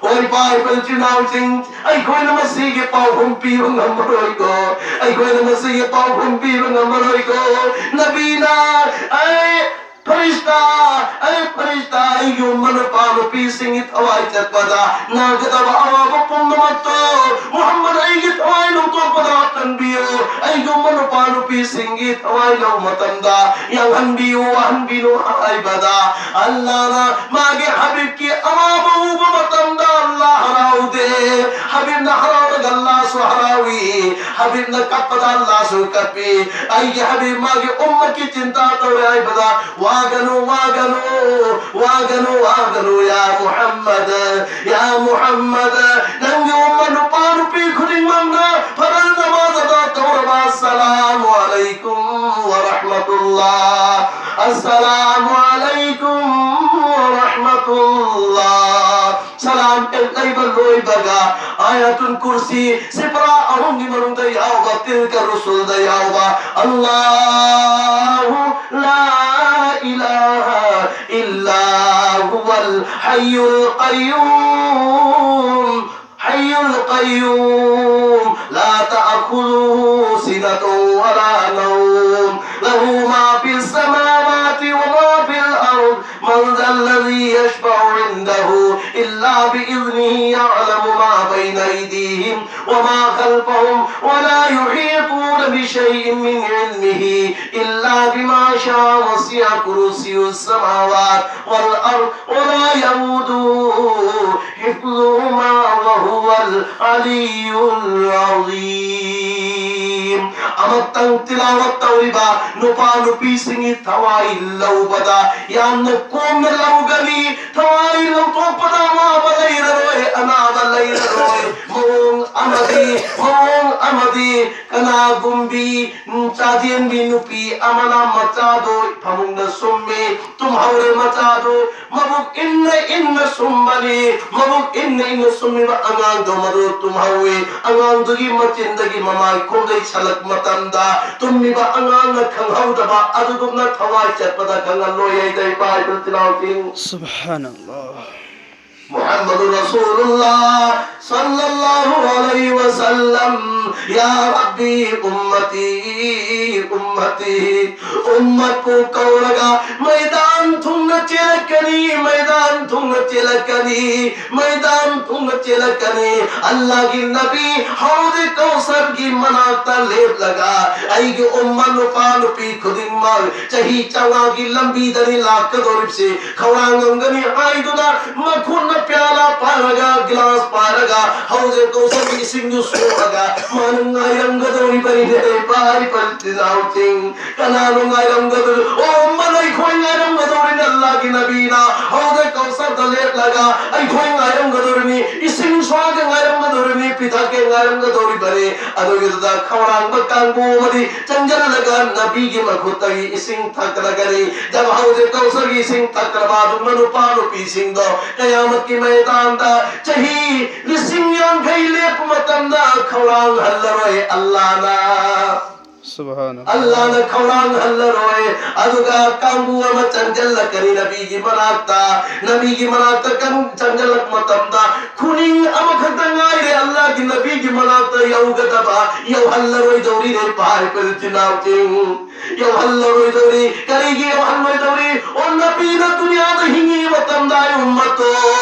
ꯑꯣꯏ ꯄꯥꯏꯕ ꯏꯆꯤꯟ ꯏꯅꯥꯎꯁꯤꯡ, ꯑꯩꯈꯣꯏꯅ ꯃꯁꯤꯒꯤ ꯄꯥꯎꯈꯨꯝ ꯄꯤꯕ ꯉꯝꯃꯔꯣꯏꯀꯣ꯫ ꯑꯩꯈꯣꯏꯅ ꯃꯁꯤꯒꯤ ꯄꯥꯎꯈꯨꯝ ꯄꯤꯕ ꯉꯝꯃꯔꯣꯏꯀꯣ꯫ ꯅꯕꯤꯅ, ꯑꯩ ꯐꯔꯤꯁꯇꯥ, ꯑꯩ ꯐꯔꯤꯁꯇꯥ, ꯑꯩꯒꯤ ꯎꯝꯃ ꯅꯨꯄꯥ ꯅꯨꯄꯤꯁꯤꯡꯒꯤ ꯊꯋꯥꯏ ꯆꯠꯄꯗ ꯅꯥꯒꯗꯕ ꯑꯋꯥꯕ ꯄꯨꯝꯅꯃꯛꯇꯣ ꯃꯨꯍꯝꯃꯗ ꯑꯩꯒꯤ ꯊꯋꯥꯏ ꯂꯧꯊꯣꯛꯄꯗ ꯍꯥꯞꯆꯤꯟꯕꯤꯌꯨ꯫ ꯑꯩꯒꯤ ꯎꯝꯃ ꯅꯨꯄꯥ ꯅꯨꯄꯤꯁꯤꯡꯒꯤ ꯊꯋꯥꯏ ꯂꯧꯕ ꯃꯇꯝꯗ ꯌꯥꯡꯍꯟꯕꯤꯌꯨ, ꯋꯥꯍꯟꯕꯤꯌꯨ ꯍꯥꯏꯕꯗ, ꯑꯜꯂꯥꯅ ꯃꯥꯒꯤ ꯍꯕꯤꯕꯀꯤ ꯑꯋꯥꯕ ꯎꯕ ꯃꯇꯝꯗ ꯑꯜꯂꯥ ꯍꯔꯥꯎꯗꯦ꯫ ꯍꯕꯤꯕꯅ ꯍꯔꯥꯎꯔꯒ ꯑꯜꯂꯥꯁꯨ ꯍꯔꯥꯎꯏ꯫ ꯍꯕꯤꯕꯅ ꯀꯞꯄꯗ ꯑꯜꯂꯥꯁꯨ ꯀꯞꯄꯤ꯫ ꯑꯩꯒꯤ ꯍꯕꯤꯕ ꯃꯥꯒꯤ ꯎꯝꯃꯠꯀꯤ ꯆꯤꯟꯇꯥ ꯇꯧꯔꯦ ꯍꯥꯏꯕꯗ ꯋꯥꯒꯅꯨ, ꯋꯥꯒꯅꯨ, ꯋꯥꯒꯅꯨ, ꯋꯥꯒꯅꯨ, ꯌꯥ ꯃꯨꯍꯝꯃꯗ, ꯌꯥ ꯃꯨꯍꯝꯃꯗ꯫ ꯅꯪꯒꯤ ꯎꯝꯃ ꯅꯨꯄꯥ ꯅꯨꯄꯤ ꯈꯨꯗꯤꯡꯃꯛꯅ ꯐꯔꯜ ꯅꯃꯥꯖ ꯑꯗꯥ ꯇꯧꯔꯕ, ꯑꯁꯁꯂꯥꯃꯨ ꯑꯂꯩꯀꯨꯝ ꯋꯔꯍꯃꯇꯨꯜꯂꯥ, ꯑꯁꯁꯂꯥꯃꯨ ꯑꯂꯩꯀꯨꯝ ꯋꯔꯍꯃꯇꯨꯜꯂꯥ꯫ ꯁꯂꯥꯝ ꯍꯦꯛ ꯂꯩꯕ ꯂꯣꯏꯕꯒ ꯑꯥꯌꯥꯇꯨꯜ ꯀꯨꯔꯁꯤ ꯁꯤꯐꯔꯥ ꯑꯍꯨꯝꯒꯤ ꯃꯅꯨꯡꯗ ꯌꯥꯎꯕ ꯇꯤꯜꯀ ꯔꯨꯁꯨꯜꯗ ꯌꯥꯎꯕ الله لا إله إلا هو الحي القيوم، حي القيوم، لا تأخذه سنة ولا نوم، له ما في السماوات وما في الأرض، من ذا الذي يشفع عنده إلا بإذنه، يعلم ما بين أيديهم وما خلفهم، ولا يحيطون بشيء من علمه إلا بما شاء، وسع كرسيه السماوات والأرض ولا يئوده حفظهما وهو العلي العظيم. ꯑꯃꯇꯪ ꯇꯤꯂꯥꯋꯠ ꯇꯧꯔꯤꯕ ꯅꯨꯄꯥ ꯅꯨꯄꯤꯁꯤꯡꯒꯤ ꯊꯋꯥꯏ ꯂꯧꯕꯗ ꯌꯥꯝꯅ ꯀꯣꯝꯅ ꯂꯧꯒꯅꯤ꯫ ꯊꯋꯥꯏ ꯂꯧꯊꯣꯛꯄꯗ ꯑꯋꯥꯕ ꯂꯩꯔꯔꯣꯏ, ꯑꯅꯥꯕ ꯂꯩꯔꯔꯣꯏ꯫ ꯃꯑꯣꯡ ꯑꯃꯗꯤ, ꯃꯑꯣꯡ ꯑꯃꯗꯤ ꯀꯅꯥꯒꯨꯝꯕꯤ, ꯎꯝ, ꯆꯥꯖꯦꯟꯕꯤ ꯅꯨꯄꯤ ꯑꯃꯅ ꯃꯆꯥꯗꯣ ꯐꯃꯨꯡꯗ ꯁꯨꯝꯃꯤ, ꯇꯨꯝꯍꯧꯔꯦ ꯃꯆꯥꯗꯣ꯫ ꯃꯕꯨꯛ ꯏꯟꯅ ꯏꯟꯅ ꯁꯨꯝꯕꯅꯤ꯫ ꯃꯕꯨꯛ ꯏꯟꯅ ꯏꯟꯅ ꯁꯨꯝꯃꯤꯕ ꯑꯉꯥꯡꯗꯣ ꯃꯗꯨ ꯇꯨꯝꯍꯧꯏ꯫ ꯑꯉꯥꯡꯗꯨꯒꯤ ꯃꯆꯤꯟꯗꯒꯤ ꯃꯃꯥꯏ ꯈꯣꯡꯗꯩ ꯁꯜꯂꯛꯄ ꯃꯇꯝꯗ ꯇꯨꯝꯃꯤꯕ ꯑꯉꯥꯡꯅ ꯈꯪꯍꯧꯗꯕ ꯑꯗꯨꯒꯨꯝꯅ ꯊꯋꯥꯏ ꯆꯠꯄꯗ ꯈꯪꯍꯜꯂꯣꯏ ꯍꯥꯏꯗ ꯏꯄꯥ ꯏꯄꯨ ꯏꯆꯤꯜ ꯏꯅꯥꯎꯁꯤꯡ꯫ سبحان الله. محمد رسول الله صلى الله عليه وسلم. يا ربي، أمتي، أمتي. ꯎꯝꯃꯠꯄꯨ ꯀꯧꯔꯒ ꯃꯩꯗꯥꯟ ꯊꯨꯡꯅ ꯆꯦꯜꯂꯛꯀꯅꯤ, ꯃꯩꯗꯥꯟ ꯊꯨꯡꯅ ꯆꯦꯜꯂꯛꯀꯅꯤ, ꯃꯩꯗꯥꯟ ꯊꯨꯡꯅ ꯆꯦꯜꯂꯛꯀꯅꯤ꯫ ꯑꯜꯂꯥꯍꯒꯤ ꯅꯕꯤ ꯍꯧꯖꯤꯛ ꯀꯧꯁꯔꯒꯤ ꯃꯅꯥꯛꯇ ꯂꯦꯞꯂꯒ, ꯑꯩꯒꯤ ꯎꯝꯃ ꯅꯨꯄꯥ ꯅꯨꯄꯤ ꯈꯨꯗꯤꯡꯃꯛ ꯆꯍꯤ ꯆꯥꯝꯃꯉꯥꯒꯤ ꯂꯝꯕꯤꯗꯅꯤ ꯂꯥꯛꯀꯗꯧꯔꯤꯕꯁꯤ, ꯈꯧꯔꯥꯡꯉꯝꯒꯅꯤ ꯍꯥꯏꯗꯨꯅ ꯃꯈꯨꯠꯅ ꯄꯤꯌꯥꯂꯥ ꯄꯥꯏꯔꯒ, ꯒꯤꯂꯥꯁ ꯄꯥꯏꯔꯒ, ꯍꯧꯖꯤꯛ ꯀꯧꯁꯔꯒꯤ ꯏꯁꯤꯡꯗꯨ ꯁꯣꯛꯑꯒ ꯃꯥꯅ ꯉꯥꯏꯔꯝꯒꯗꯧꯔꯤꯕꯅꯤ꯫ ꯍꯦ ꯏꯄꯥ, ꯏꯄꯥ, ꯏꯆꯤꯟ ꯏꯅꯥꯎꯁꯤꯡ, ꯀꯅꯥꯅꯣ ꯉꯥꯏꯔꯝꯒꯗꯧꯔꯤ? ꯑꯣ, ꯑꯃꯅ ꯑꯩꯈꯣꯏ ꯉꯥꯏꯔꯝꯒꯗꯧꯔꯤꯅꯤ꯫ ꯑꯜꯂꯥꯍꯒꯤ ꯅꯕꯤꯅ ꯍꯧꯖꯤꯛ ꯀꯧꯁꯔꯗ ꯂꯦꯞꯂꯒ ꯑꯩꯈꯣꯏ ꯉꯥꯏꯔꯝꯒꯗꯧꯔꯤꯅꯤ, ꯏꯁꯤꯡ ꯁꯣꯛꯑꯒ ꯉꯥꯏꯔꯝꯒꯗꯧꯔꯤꯅꯤ, ꯄꯤꯊꯛꯀꯦ ꯉꯥꯏꯔꯝꯒꯗꯧꯔꯤꯕꯅꯤ꯫ ꯑꯗꯨꯒꯤꯗꯨꯗ ꯈꯧꯔꯥꯡꯕ ꯀꯥꯡꯕꯨ ꯑꯃꯗꯤ ꯆꯪꯁꯤꯜꯂꯒ ꯅꯕꯤꯒꯤ ꯃꯈꯨꯠꯇꯒꯤ ꯏꯁꯤꯡ ꯊꯛꯂꯒꯅꯤ꯫ ꯖꯕ ꯍꯧꯖꯤꯛ ꯀꯧꯁꯔꯒꯤ ꯏꯁꯤꯡ ꯊꯛꯂꯕ ꯑꯗꯨꯒꯨꯝꯕ ꯅꯨꯄꯥ ꯅꯨꯄꯤꯁꯤꯡꯗꯣ ꯀꯌꯥꯃꯠꯀꯤ ꯃꯩꯗꯥꯟꯗ ꯆꯍꯤ ꯂꯤꯁꯤꯡ ꯌꯥꯡꯈꯩ ꯂꯦꯞꯄ ꯃꯇꯝꯗ ꯈꯧꯔꯥꯡꯍꯜꯂꯔꯣꯏ ꯑꯜꯂꯥꯅ꯫ ꯁꯨꯕꯍꯥꯅꯜꯂꯥꯍ꯫ ꯑꯜꯂꯥꯅ ꯈꯧꯔꯥꯡꯍꯜꯂꯔꯣꯏ꯫ ꯑꯗꯨꯒ ꯀꯥꯡꯕꯨ ꯑꯃ ꯆꯪꯁꯤꯜꯂꯛꯀꯅꯤ ꯅꯕꯤꯒꯤ ꯃꯅꯥꯛꯇ꯫ ꯅꯕꯤꯒꯤ ꯃꯅꯥꯛꯇ ꯀꯪ-, ꯆꯪꯁꯤꯜꯂꯛꯄ ꯃꯇꯝꯗ ꯈꯨꯅꯤꯡ ꯑꯃꯈꯛꯇ ꯉꯥꯏꯔꯦ ꯑꯜꯂꯥꯍꯒꯤ ꯅꯕꯤꯒꯤ ꯃꯅꯥꯛꯇ ꯌꯧꯒꯗꯕ, ꯌꯧꯍꯜꯂꯔꯣꯏꯗꯧꯔꯤꯅꯦ ꯄꯥꯏ ꯄꯔꯤꯆꯤꯅꯥꯎꯆꯤꯡ꯫ ꯌꯧꯍꯜꯂꯔꯣꯏꯗꯧꯔꯤ꯫ ꯀꯔꯤꯒꯤ ꯌꯧꯍꯜꯂꯣꯏꯗꯧꯔꯤ? ꯑꯣ ꯅꯕꯤꯅ ꯗꯨꯅꯤꯌꯥꯗ ꯍꯤꯡꯉꯤ ꯃꯇꯝꯗ, "ꯑꯩ ꯎꯝꯃꯠꯇꯣ,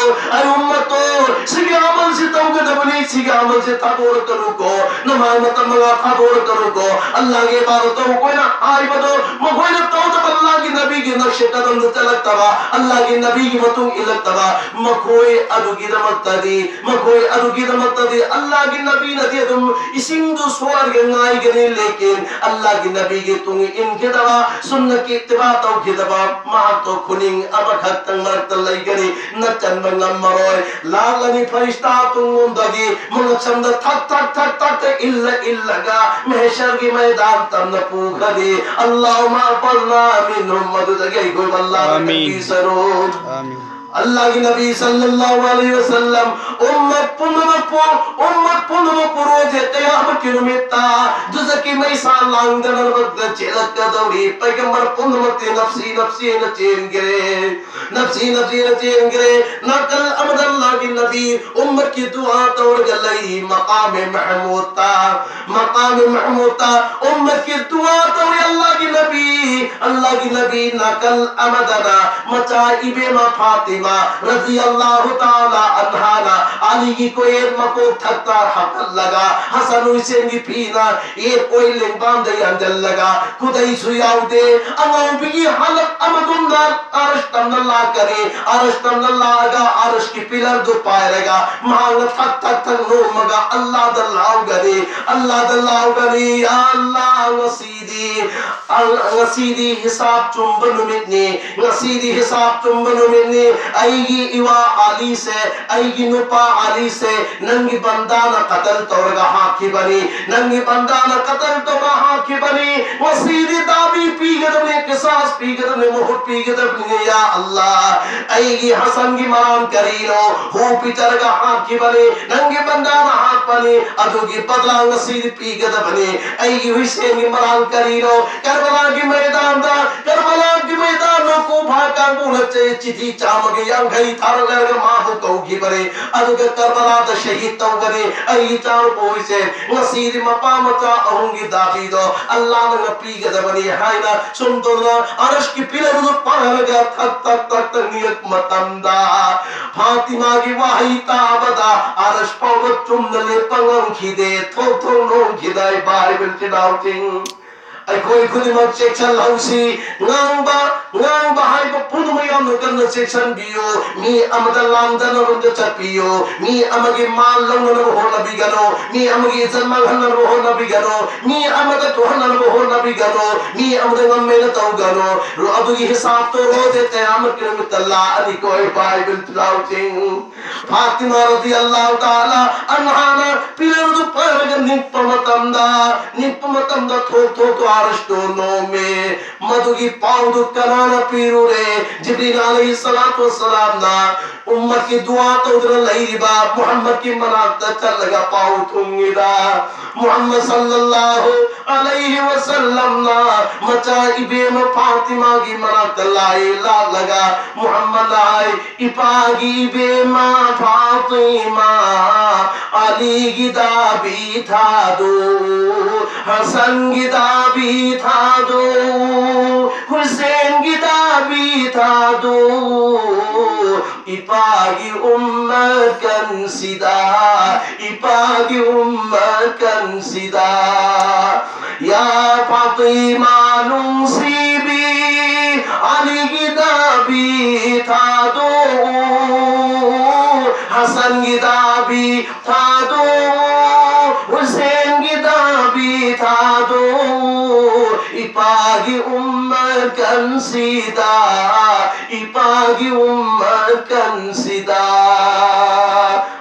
ꯑꯩ ꯎꯝꯃꯠꯇꯣ, ꯁꯤꯒꯤ ꯑꯃꯜꯁꯤ ꯇꯧꯒꯗꯕꯅꯤ, ꯁꯤꯒꯤ ꯑꯃꯜꯁꯤ ꯊꯥꯗꯣꯔꯛꯀꯅꯨꯀꯣ, ꯅꯃꯥꯖ ꯃꯇꯝ ꯃꯉꯥ ꯊꯥꯗꯣꯔꯛꯀꯅꯨꯀꯣ, ꯑꯜꯂꯥꯍꯒꯤ ꯏꯕꯥꯗꯠ ꯇꯧ" ꯃꯈꯣꯏꯅ ꯍꯥꯏꯕꯗꯣ ꯃꯈꯣꯏꯅ ꯇꯧꯗꯕ, ꯑꯜꯂꯥꯍꯒꯤ ꯅꯕꯤꯒꯤ ꯅꯛꯁꯦ ꯀꯗꯝꯗ ꯆꯠꯂꯛꯇꯕ, ꯑꯜꯂꯥꯍꯒꯤ ꯅꯕꯤꯒꯤ ꯃꯇꯨꯡ ꯏꯜꯂꯛꯇꯕ, ꯃꯈꯣꯏ ꯑꯗꯨꯒꯤꯗꯃꯛꯇꯗꯤ, ꯃꯈꯣꯏ ꯑꯗꯨꯒꯤꯗꯃꯛꯇꯗꯤ ꯑꯜꯂꯥꯍꯒꯤ ꯅꯕꯤꯅꯗꯤ ꯑꯗꯨꯝ ꯏꯁꯤꯡꯗꯨ ꯁꯣꯛꯍꯟꯒ ꯉꯥꯏꯒꯅꯤ, ꯂꯦꯀꯤꯟ ꯑꯜꯂꯥꯍꯒꯤ ꯅꯕꯤꯒꯤ ꯇꯨꯡ ꯏꯟꯈꯤꯗꯕ, ꯁꯨꯟꯅꯠꯀꯤ ꯏꯠꯇꯤꯕꯥ ꯇꯧꯈꯤꯗꯕ, ꯃꯍꯥꯛꯇꯣ ꯈꯨꯅꯤꯡ ꯑꯃꯈꯛꯇꯪ ꯃꯔꯛꯇ ꯂꯩꯒꯅꯤ, ꯅꯆꯟꯕ ꯉꯝꯃꯔꯣꯏ꯫ ꯂꯥꯛꯂꯅꯤ ꯐꯔꯤꯁꯇꯥ ꯇꯨꯡꯂꯣꯝꯗꯒꯤ, ꯃꯉꯛꯁꯝꯗ ꯊꯛ ꯊꯛ ꯊꯛ ꯊꯛ ꯊꯛ ꯏꯜꯂ ꯏꯜꯂꯒ ꯃꯍꯦꯁꯔꯒꯤ ꯃꯩꯗꯥꯟ ꯇꯝꯅ ꯄꯨꯈ꯭ꯔꯅꯤ꯫ اللهم احفظنا منهم. ꯃꯗꯨꯗꯒꯤ ꯑꯩꯈꯣꯏ ꯑꯜꯂꯥꯍꯅ ꯑꯥꯃꯤꯟ꯫ ꯀꯟꯕꯤꯁꯅꯨ꯫ ꯑꯥꯃꯤꯟ꯫ ꯑꯜꯂꯥꯍꯒꯤ ꯅꯕꯤ ꯁꯜꯂꯜꯂꯥꯍꯨ ꯑꯂꯩꯍꯤ ꯋꯁꯜꯂꯝ, ꯎꯝꯃꯠ ꯄꯨꯝꯅꯃꯛꯄꯨ, ꯎꯝꯃꯠ ꯄꯨꯝꯅꯃꯛꯄꯨ ꯔꯣꯖꯦ ꯀꯌꯥꯃꯠꯀꯤ ꯅꯨꯃꯤꯠꯇ ꯗꯨꯖꯈꯤ ꯃꯩꯁꯥ ꯂꯥꯡꯗꯅꯕ ꯆꯦꯜꯂꯛꯀꯗꯧꯔꯤ꯫ ꯄꯩꯒꯝꯕꯔ ꯄꯨꯝꯅꯃꯛꯇꯤ ꯅꯞꯁꯤ ꯅꯞꯁꯤꯅ ꯆꯦꯟꯈ꯭ꯔꯦ, ꯅꯞꯁꯤ ꯅꯞꯁꯤꯅ ꯆꯦꯟꯈ꯭ꯔꯦ꯫ ꯅꯥꯀꯜ ꯑꯃꯗ ꯑꯜꯂꯥꯍꯒꯤ ꯅꯕꯤ ꯎꯝꯃꯠꯀꯤ ꯗꯨꯋꯥ ꯇꯧꯔꯒ ꯂꯩꯔꯤ ꯃꯀꯥꯃꯦ ꯃꯍꯃꯨꯗꯇ, ꯃꯀꯥꯃꯦ ꯃꯍꯃꯨꯗꯇ ꯎꯝꯃꯠꯀꯤ ꯗꯨꯋꯥ ꯇꯧꯔꯤ ꯑꯜꯂꯥꯍꯒꯤ ꯅꯕꯤ, ꯑꯜꯂꯥꯍꯒꯤ ꯅꯕꯤ꯫ ꯅꯥꯀꯜ ꯑꯃꯗꯅ ꯃꯆꯥ ꯏꯕꯦꯝꯃ ꯐꯥꯇꯤꯃꯥ ꯔꯗꯤꯌꯜꯂꯥꯍꯨ ꯇꯥꯂꯥ ꯑꯟꯍꯥꯅ ꯑꯂꯤꯒꯤ ꯀꯣꯌꯦꯠ ꯃꯀꯣꯛ ꯊꯛꯇ ꯍꯥꯞꯀꯠꯂꯒ ꯍꯁꯟ ꯍꯨꯁꯦꯟꯒꯤ ꯐꯤꯅ ꯌꯦꯠ ꯑꯣꯏ ꯂꯦꯡꯕꯥꯟꯗ ꯌꯥꯟꯖꯜꯂꯒ, ꯈꯨꯗꯩꯁꯨ ꯌꯥꯎꯗꯦ, ꯑꯉꯧꯕꯤꯒꯤ ꯍꯥꯂꯠ ꯑꯃꯒꯨꯝꯅ ꯑꯔꯁ ꯇꯝꯅ ꯂꯥꯛꯀꯅꯤ꯫ ꯑꯔꯁ ꯇꯝꯅ ꯂꯥꯛꯑꯒ ꯑꯔꯁꯀꯤ ꯄꯤꯂꯔꯗꯨ ꯄꯥꯏꯔꯒ ꯃꯍꯥꯛꯅ ꯊꯛ ꯊꯛ ꯊꯛ ꯅꯣꯝꯃꯒ ꯑꯜꯂꯥꯗ ꯂꯥꯎꯒꯅꯤ, ꯑꯜꯂꯥꯗ ꯂꯥꯎꯒꯅꯤ, "ꯌꯥ ꯑꯜꯂꯥ, ꯉꯁꯤꯗꯤ, ꯑꯜ-, ꯉꯁꯤꯗꯤ ꯍꯤꯁꯥꯕ ꯆꯨꯝꯕ ꯅꯨꯃꯤꯠꯅꯤ, ꯉꯁꯤꯗꯤ ꯍꯤꯁꯥꯕ ꯆꯨꯝꯕ ꯅꯨꯃꯤꯠꯅꯤ꯫ ꯑꯩꯒꯤ ꯏꯋꯥ ꯑꯂꯤꯁꯦ, ꯑꯩꯒꯤ ꯅꯨꯄꯥ ꯑꯂꯤꯁꯦ ꯅꯪꯒꯤ ꯕꯟꯗꯥꯅ ꯀꯇꯜ ꯇꯧꯔꯒ ꯍꯥꯠꯈꯤꯕꯅꯤ, ꯅꯪꯒꯤ ꯕꯟꯗꯥꯅ ꯀꯇꯜ ꯇꯧꯔꯒ ꯍꯥꯠꯈꯤꯕꯅꯤ꯫ ꯉꯁꯤꯗꯤ ꯗꯥꯕꯤ ꯄꯤꯒꯗꯕꯅꯤ, ꯀꯤꯁꯥꯁ ꯄꯤꯒꯗꯕꯅꯤ, ꯃꯍꯨꯠ ꯄꯤꯒꯗꯕꯅꯤ꯫ ꯌꯥ ꯑꯜꯂꯥ, ꯑꯩꯒꯤ ꯍꯁꯟꯒꯤ ꯃꯔꯥꯟ ꯀꯔꯤꯅꯣ? ꯍꯨ ꯄꯤꯖꯔꯒ ꯍꯥꯠꯈꯤꯕꯅꯤ, ꯅꯪꯒꯤ ꯕꯟꯗꯥꯅ ꯍꯥꯠꯄꯅꯤ, ꯑꯗꯨꯒꯤ ꯕꯗꯂꯥ ꯉꯁꯤꯗꯤ ꯄꯤꯒꯗꯕꯅꯤ꯫ ꯑꯩꯒꯤ ꯍꯨꯏꯁꯦꯟꯒꯤ ꯃꯔꯥꯟ ꯀꯔꯤꯅꯣ? ꯀꯔꯕꯂꯥꯒꯤ ꯃꯩꯗꯥꯟꯗ, ꯀꯔꯕꯂꯥꯒꯤ ꯃꯩꯗꯥꯟꯗ ꯀꯨꯐꯥ ꯀꯥꯡꯕꯨꯅ ꯆꯦ-, ꯆꯤꯊꯤ ꯆꯥꯝꯃꯒ ꯌꯥꯡꯈꯩ ꯊꯥꯔꯛꯂꯒ ꯃꯥꯕꯨ ꯀꯧꯈꯤꯕꯅꯤ, ꯑꯗꯨꯒ ꯀꯔꯕꯂꯥꯗ ꯁꯍꯤꯗ ꯇꯧꯒꯅꯤ꯫ ꯑꯩꯒꯤ ꯏꯆꯥꯅꯨꯄꯥ ꯍꯨꯏꯁꯦꯟ, ꯉꯁꯤꯗꯤ ꯃꯄꯥ ꯃꯆꯥ ꯑꯍꯨꯝꯒꯤ ꯗꯥꯕꯤꯗꯣ ꯑꯜꯂꯥꯅ ꯉꯥꯛꯄꯤꯒꯗꯕꯅꯤ" ꯍꯥꯏꯅ ꯁꯨꯝ ꯇꯧꯗꯅ ꯑꯔꯁꯀꯤ ꯄꯤꯂꯔꯗꯨ ꯄꯥꯏꯔꯒ ꯊꯛ ꯊꯛ ꯊꯛ ꯊꯛ ꯅꯤꯛꯂꯛꯄ ꯃꯇꯝꯗ, ꯐꯥꯇꯤꯃꯥꯒꯤ ꯋꯥꯍꯩ ꯇꯥꯕꯗ ꯑꯔꯁ ꯐꯥꯎꯕ ꯆꯨꯝꯅ ꯂꯦꯞꯄ ꯉꯝꯈꯤꯗꯦ, ꯊꯣꯛ ꯊꯣꯛ ꯅꯣꯡꯈꯤꯗꯥꯏ꯫ ꯚꯥꯏ ꯕꯤꯟ ꯆꯤꯟꯅꯥꯎꯁꯤꯡ, ꯑꯩꯈꯣꯏ ꯈꯨꯗꯤꯡꯃꯛ ꯆꯦꯛꯁꯤꯜꯍꯧꯁꯤ꯫ ꯉꯥꯡꯕ, ꯉꯥꯡꯕ ꯍꯥꯏꯕ ꯄꯨꯝꯅꯃꯛ ꯌꯥꯝꯅ ꯀꯟꯅ ꯆꯦꯛꯁꯤꯟꯕꯤꯌꯨ꯫ ꯃꯤ ꯑꯃꯗ ꯂꯥꯟꯗꯅꯕ ꯆꯠꯄꯤꯌꯨ꯫ ꯃꯤ ꯑꯃꯒꯤ ꯃꯥꯜ ꯂꯧꯅꯅꯕ ꯍꯣꯠꯅꯕꯤꯒꯅꯨ꯫ ꯃꯤ ꯑꯃꯒꯤ ꯏꯖꯠ ꯃꯥꯡꯍꯟꯅꯕ ꯍꯣꯠꯅꯕꯤꯒꯅꯨ꯫ ꯃꯤ ꯑꯃꯗ ꯊꯣꯛꯍꯟꯅꯕ ꯍꯣꯠꯅꯕꯤꯒꯅꯨ꯫ ꯃꯤ ꯑꯃꯗ ꯉꯝꯃꯦꯅ ꯇꯧꯒꯅꯨ꯫ ꯔꯣ-, ꯑꯗꯨꯒꯤ ꯍꯤꯁꯥꯕꯇꯣ ꯔꯣꯖꯦ ꯀꯌꯥꯃꯠꯀꯤ ꯅꯨꯃꯤꯠꯇ ꯂꯥꯛꯑꯅꯤꯀꯣ, ꯏꯄꯥ ꯏꯕꯦꯟ ꯏꯅꯥꯎꯁꯤꯡ꯫ ꯐꯥꯇꯤꯃꯥ ꯔꯗꯤꯌꯜꯂꯥꯍꯨ ꯇꯥꯂꯥ ꯑꯟꯍꯥꯅ ꯄꯤꯂꯔꯗꯨ ꯄꯥꯏꯔꯒ ꯅꯤꯛꯄ ꯃꯇꯝꯗ, ꯅꯤꯛꯄ ꯃꯇꯝꯗ ꯃꯇꯝꯗ ꯊꯣꯛ ꯊꯣꯛꯇꯨ ꯑꯥꯔꯁꯇꯨ ꯅꯣꯝꯃꯦ꯫ ꯃꯗꯨꯒꯤ ꯄꯥꯎꯗꯨ ꯀꯅꯥꯅ ꯄꯤꯔꯨꯔꯦ? ꯖꯤꯕ꯭ꯔꯤꯜ ꯑꯂꯩꯍꯤ ꯁꯂꯥꯇꯨ ꯋꯁꯁꯂꯥꯝꯅ ꯎꯝꯃꯠꯀꯤ ꯗꯨꯋꯥ ꯇꯧꯗꯨꯅ ꯂꯩꯔꯤꯕ ꯃꯨꯍꯝꯃꯗꯀꯤ ꯃꯅꯥꯛꯇ ꯆꯠꯂꯒ ꯄꯥꯎ ꯊꯨꯡꯉꯤꯗ꯫ ꯃꯨꯍꯝꯃꯗ ꯁꯜꯂꯜꯂꯥꯍꯨ ꯑꯂꯩꯍꯤ ꯋꯁꯜꯂꯝꯅ ꯃꯆꯥ ꯏꯕꯦꯝꯃ ꯐꯥꯇꯤꯃꯥꯒꯤ ꯃꯅꯥꯛꯇ ꯂꯥꯏ ꯂꯥꯛꯂꯒ ꯃꯨꯍꯝꯃꯗꯅ ꯍꯥꯏ, ꯏꯄꯥꯒꯤ ꯏꯕꯦꯝꯃ ꯐꯥꯇꯤꯃꯥ, ꯑꯂꯤꯒꯤ ꯗꯥꯕꯤ ꯊꯥꯗꯣ, ꯍꯁꯟꯒꯤ ꯗꯥꯕꯤ ꯊꯥꯗꯣ, ꯍꯨꯁꯦꯟꯒꯤ ꯗꯥꯕꯤ ꯊꯥꯗꯣ, ꯏꯄꯥꯒꯤ ꯎꯝꯃꯠ ꯀꯟꯁꯤꯗ, ꯏꯄꯥꯒꯤ ꯎꯝꯃꯠ ꯀꯟꯁꯤꯗ꯫ ꯌꯥ ꯐꯥꯇꯤꯃꯥ ꯅꯨꯡꯁꯤꯕꯤ, ꯑꯂꯤꯒꯤ ꯗꯥꯕꯤ ꯊꯥꯗꯣꯛꯎ, ꯍꯁꯟꯒꯤ ꯗꯥꯕꯤ ꯊꯥꯗꯣꯛꯎ, ꯍꯨꯁꯦꯟꯒꯤ ꯗꯥꯕꯤ ꯊꯥꯗꯣꯛꯎ, ꯏꯄꯥꯒꯤ ꯎꯝꯃꯠ ꯀꯟꯁꯤꯗ, ꯏꯄꯥꯒꯤ ꯎꯝꯃꯠ ꯀꯟꯁꯤꯗ꯫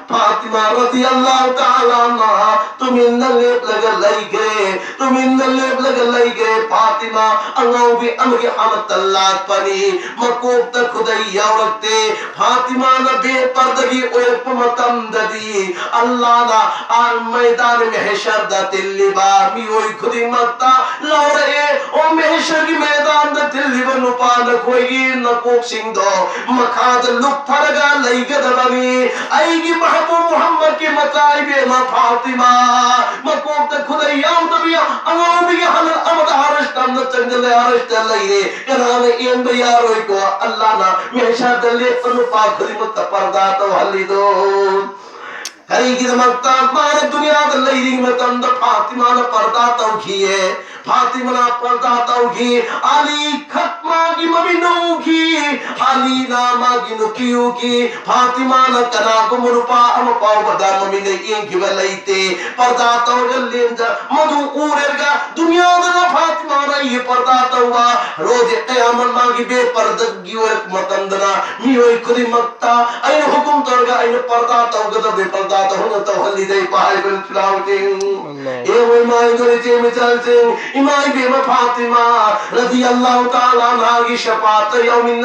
ꯐꯥꯇꯤꯃꯥ ꯔꯗꯤꯌꯜꯂꯥꯍꯨ ꯇꯥꯂꯥ ꯑꯟꯍꯥ ꯇꯨꯃꯤꯟꯅ ꯂꯦꯞꯂꯒ ꯂꯩꯈ꯭ꯔꯦ, ꯇꯨꯃꯤꯟꯅ ꯂꯦꯞꯂꯒ ꯂꯩꯈ꯭ꯔꯦ꯫ ꯐꯥꯇꯤꯃꯥ ꯑꯉꯥꯎꯕꯤ ꯑꯃꯒꯤ ꯍꯥꯂꯠꯇ ꯂꯥꯛꯄꯅꯤ꯫ ꯃꯀꯣꯛꯇ ꯈꯨꯗꯩ ꯌꯥꯎꯔꯛꯇꯦ꯫ ꯐꯥꯇꯤꯃꯥꯅ ꯕꯦꯄꯔꯗꯒꯤ ꯑꯣꯏꯔꯛꯄ ꯃꯇꯝꯗꯗꯤ ꯑꯜꯂꯥꯅ ꯑꯥ ꯃꯩꯗꯥꯟ ꯃꯦꯍꯁꯔꯗ ꯇꯤꯜꯂꯤꯕ ꯃꯤꯑꯣꯏ ꯈꯨꯗꯤꯡꯃꯛꯇ ꯂꯥꯎꯔꯛꯑꯦ, "ꯑꯣ ꯃꯦꯍꯁꯔꯒꯤ ꯃꯩꯗꯥꯟꯗ ꯇꯤꯜꯂꯤꯕ ꯅꯨꯄꯥ, ꯅꯈꯣꯏꯒꯤ ꯅꯀꯣꯛꯁꯤꯡꯗꯣ ꯃꯈꯥꯗ ꯂꯨꯞꯊꯔꯒ ꯂꯩꯒꯗꯕꯅꯤ꯫ ꯑꯩꯒꯤ ꯃꯍꯕꯨꯕ ꯃꯨꯍꯝꯃꯗꯀꯤ ꯃꯆꯥ ꯏꯕꯦꯝꯃ ꯐꯥꯇꯤꯃꯥ ꯃꯀꯣꯛꯇ ꯈꯨꯗꯩ ꯌꯥꯎꯗꯕꯤ ꯑꯉꯥꯎꯕꯤꯒꯤ ꯍꯥꯂꯠ ꯑꯃꯗ ꯑꯥꯔꯁ ꯇꯝꯅ ꯆꯪꯁꯤꯜꯂꯦ, ꯑꯥꯔꯁꯇ ꯂꯩꯔꯦ꯫ ꯀꯅꯥꯅ ꯌꯦꯡꯕ ꯌꯥꯔꯣꯏꯀꯣ? ꯑꯜꯂꯥꯅ ꯃꯦꯍꯁꯔꯗ ꯂꯦꯞꯄ ꯅꯨꯄꯥ ꯈꯨꯗꯤꯡꯃꯛꯇ ꯄꯔꯗꯥ ꯇꯧꯍꯜꯂꯤꯗꯣ꯫ ꯀꯔꯤꯒꯤꯗꯃꯛꯇ? ꯃꯥꯅ ꯗꯨꯅꯤꯌꯥꯗ ꯂꯩꯔꯤꯉꯩ ꯃꯇꯝꯗ ꯐꯥꯇꯤꯃꯥꯅ ꯄꯔꯗꯥ ꯇꯧꯈꯤꯌꯦ꯫ ꯐꯥꯇꯤꯃꯥꯅ ꯄꯔꯗꯥ ꯇꯧꯈꯤ꯫ ꯑꯂꯤ ꯈꯛ ꯃꯥꯒꯤ ꯃꯃꯤꯠꯅ ꯎꯈꯤ, ꯑꯂꯤꯅ ꯃꯥꯒꯤ ꯅꯨꯄꯤ ꯎꯈꯤ꯫ ꯐꯥꯇꯤꯃꯥꯅ ꯀꯅꯥꯒꯨꯝꯕ ꯅꯨꯄꯥ ꯑꯃ ꯐꯥꯎꯕꯗ ꯃꯃꯤꯠꯅ ꯌꯦꯡꯈꯤꯕ ꯂꯩꯇꯦ꯫ ꯄꯔꯗꯥ ꯇꯧꯔꯒ ꯂꯦꯟꯖ ꯃꯗꯨ ꯎꯔꯒ ꯗꯨꯅꯤꯌꯥꯗꯅ ꯐꯥꯇꯤꯃꯥꯅ ꯑꯩꯒꯤ ꯄꯔꯗꯥ ꯇꯧꯕ, ꯔꯣꯖꯦ ꯀꯌꯥꯃꯠ ꯃꯥꯒꯤ ꯕꯦꯄꯔꯗꯒꯤ ꯑꯣꯏꯔꯛꯄ ꯃꯇꯝꯗꯅ ꯃꯤꯑꯣꯏ ꯈꯨꯗꯤꯡꯃꯛꯇ ꯑꯩꯅ ꯍꯨꯀꯨꯝ ꯇꯧꯔꯒ ꯑꯩꯅ ꯄꯔꯗꯥ ꯇꯧꯒꯗꯕꯅꯤ, ꯄꯔꯗꯥ ꯇꯧꯍꯟꯅ ꯇꯧꯍꯜꯂꯤꯗꯩ ꯄꯥꯏꯕ ꯐꯤꯂꯥꯎꯁꯤꯡ꯫ ꯑꯦ ꯃꯣꯏ ꯃꯥꯏꯗꯣꯔꯤ ꯆꯦ ꯃꯆꯜꯁꯤꯡ, ꯏꯃꯥ ꯏꯕꯦꯝꯃ ꯐꯥꯇꯤꯃꯥ ꯔꯗꯤ ꯑꯜꯂꯥꯍꯨ ꯇꯥꯂꯥ ꯑꯟꯍꯥꯒꯤ ꯁꯐꯥꯠꯇ ꯌꯥꯎꯃꯤꯟꯅ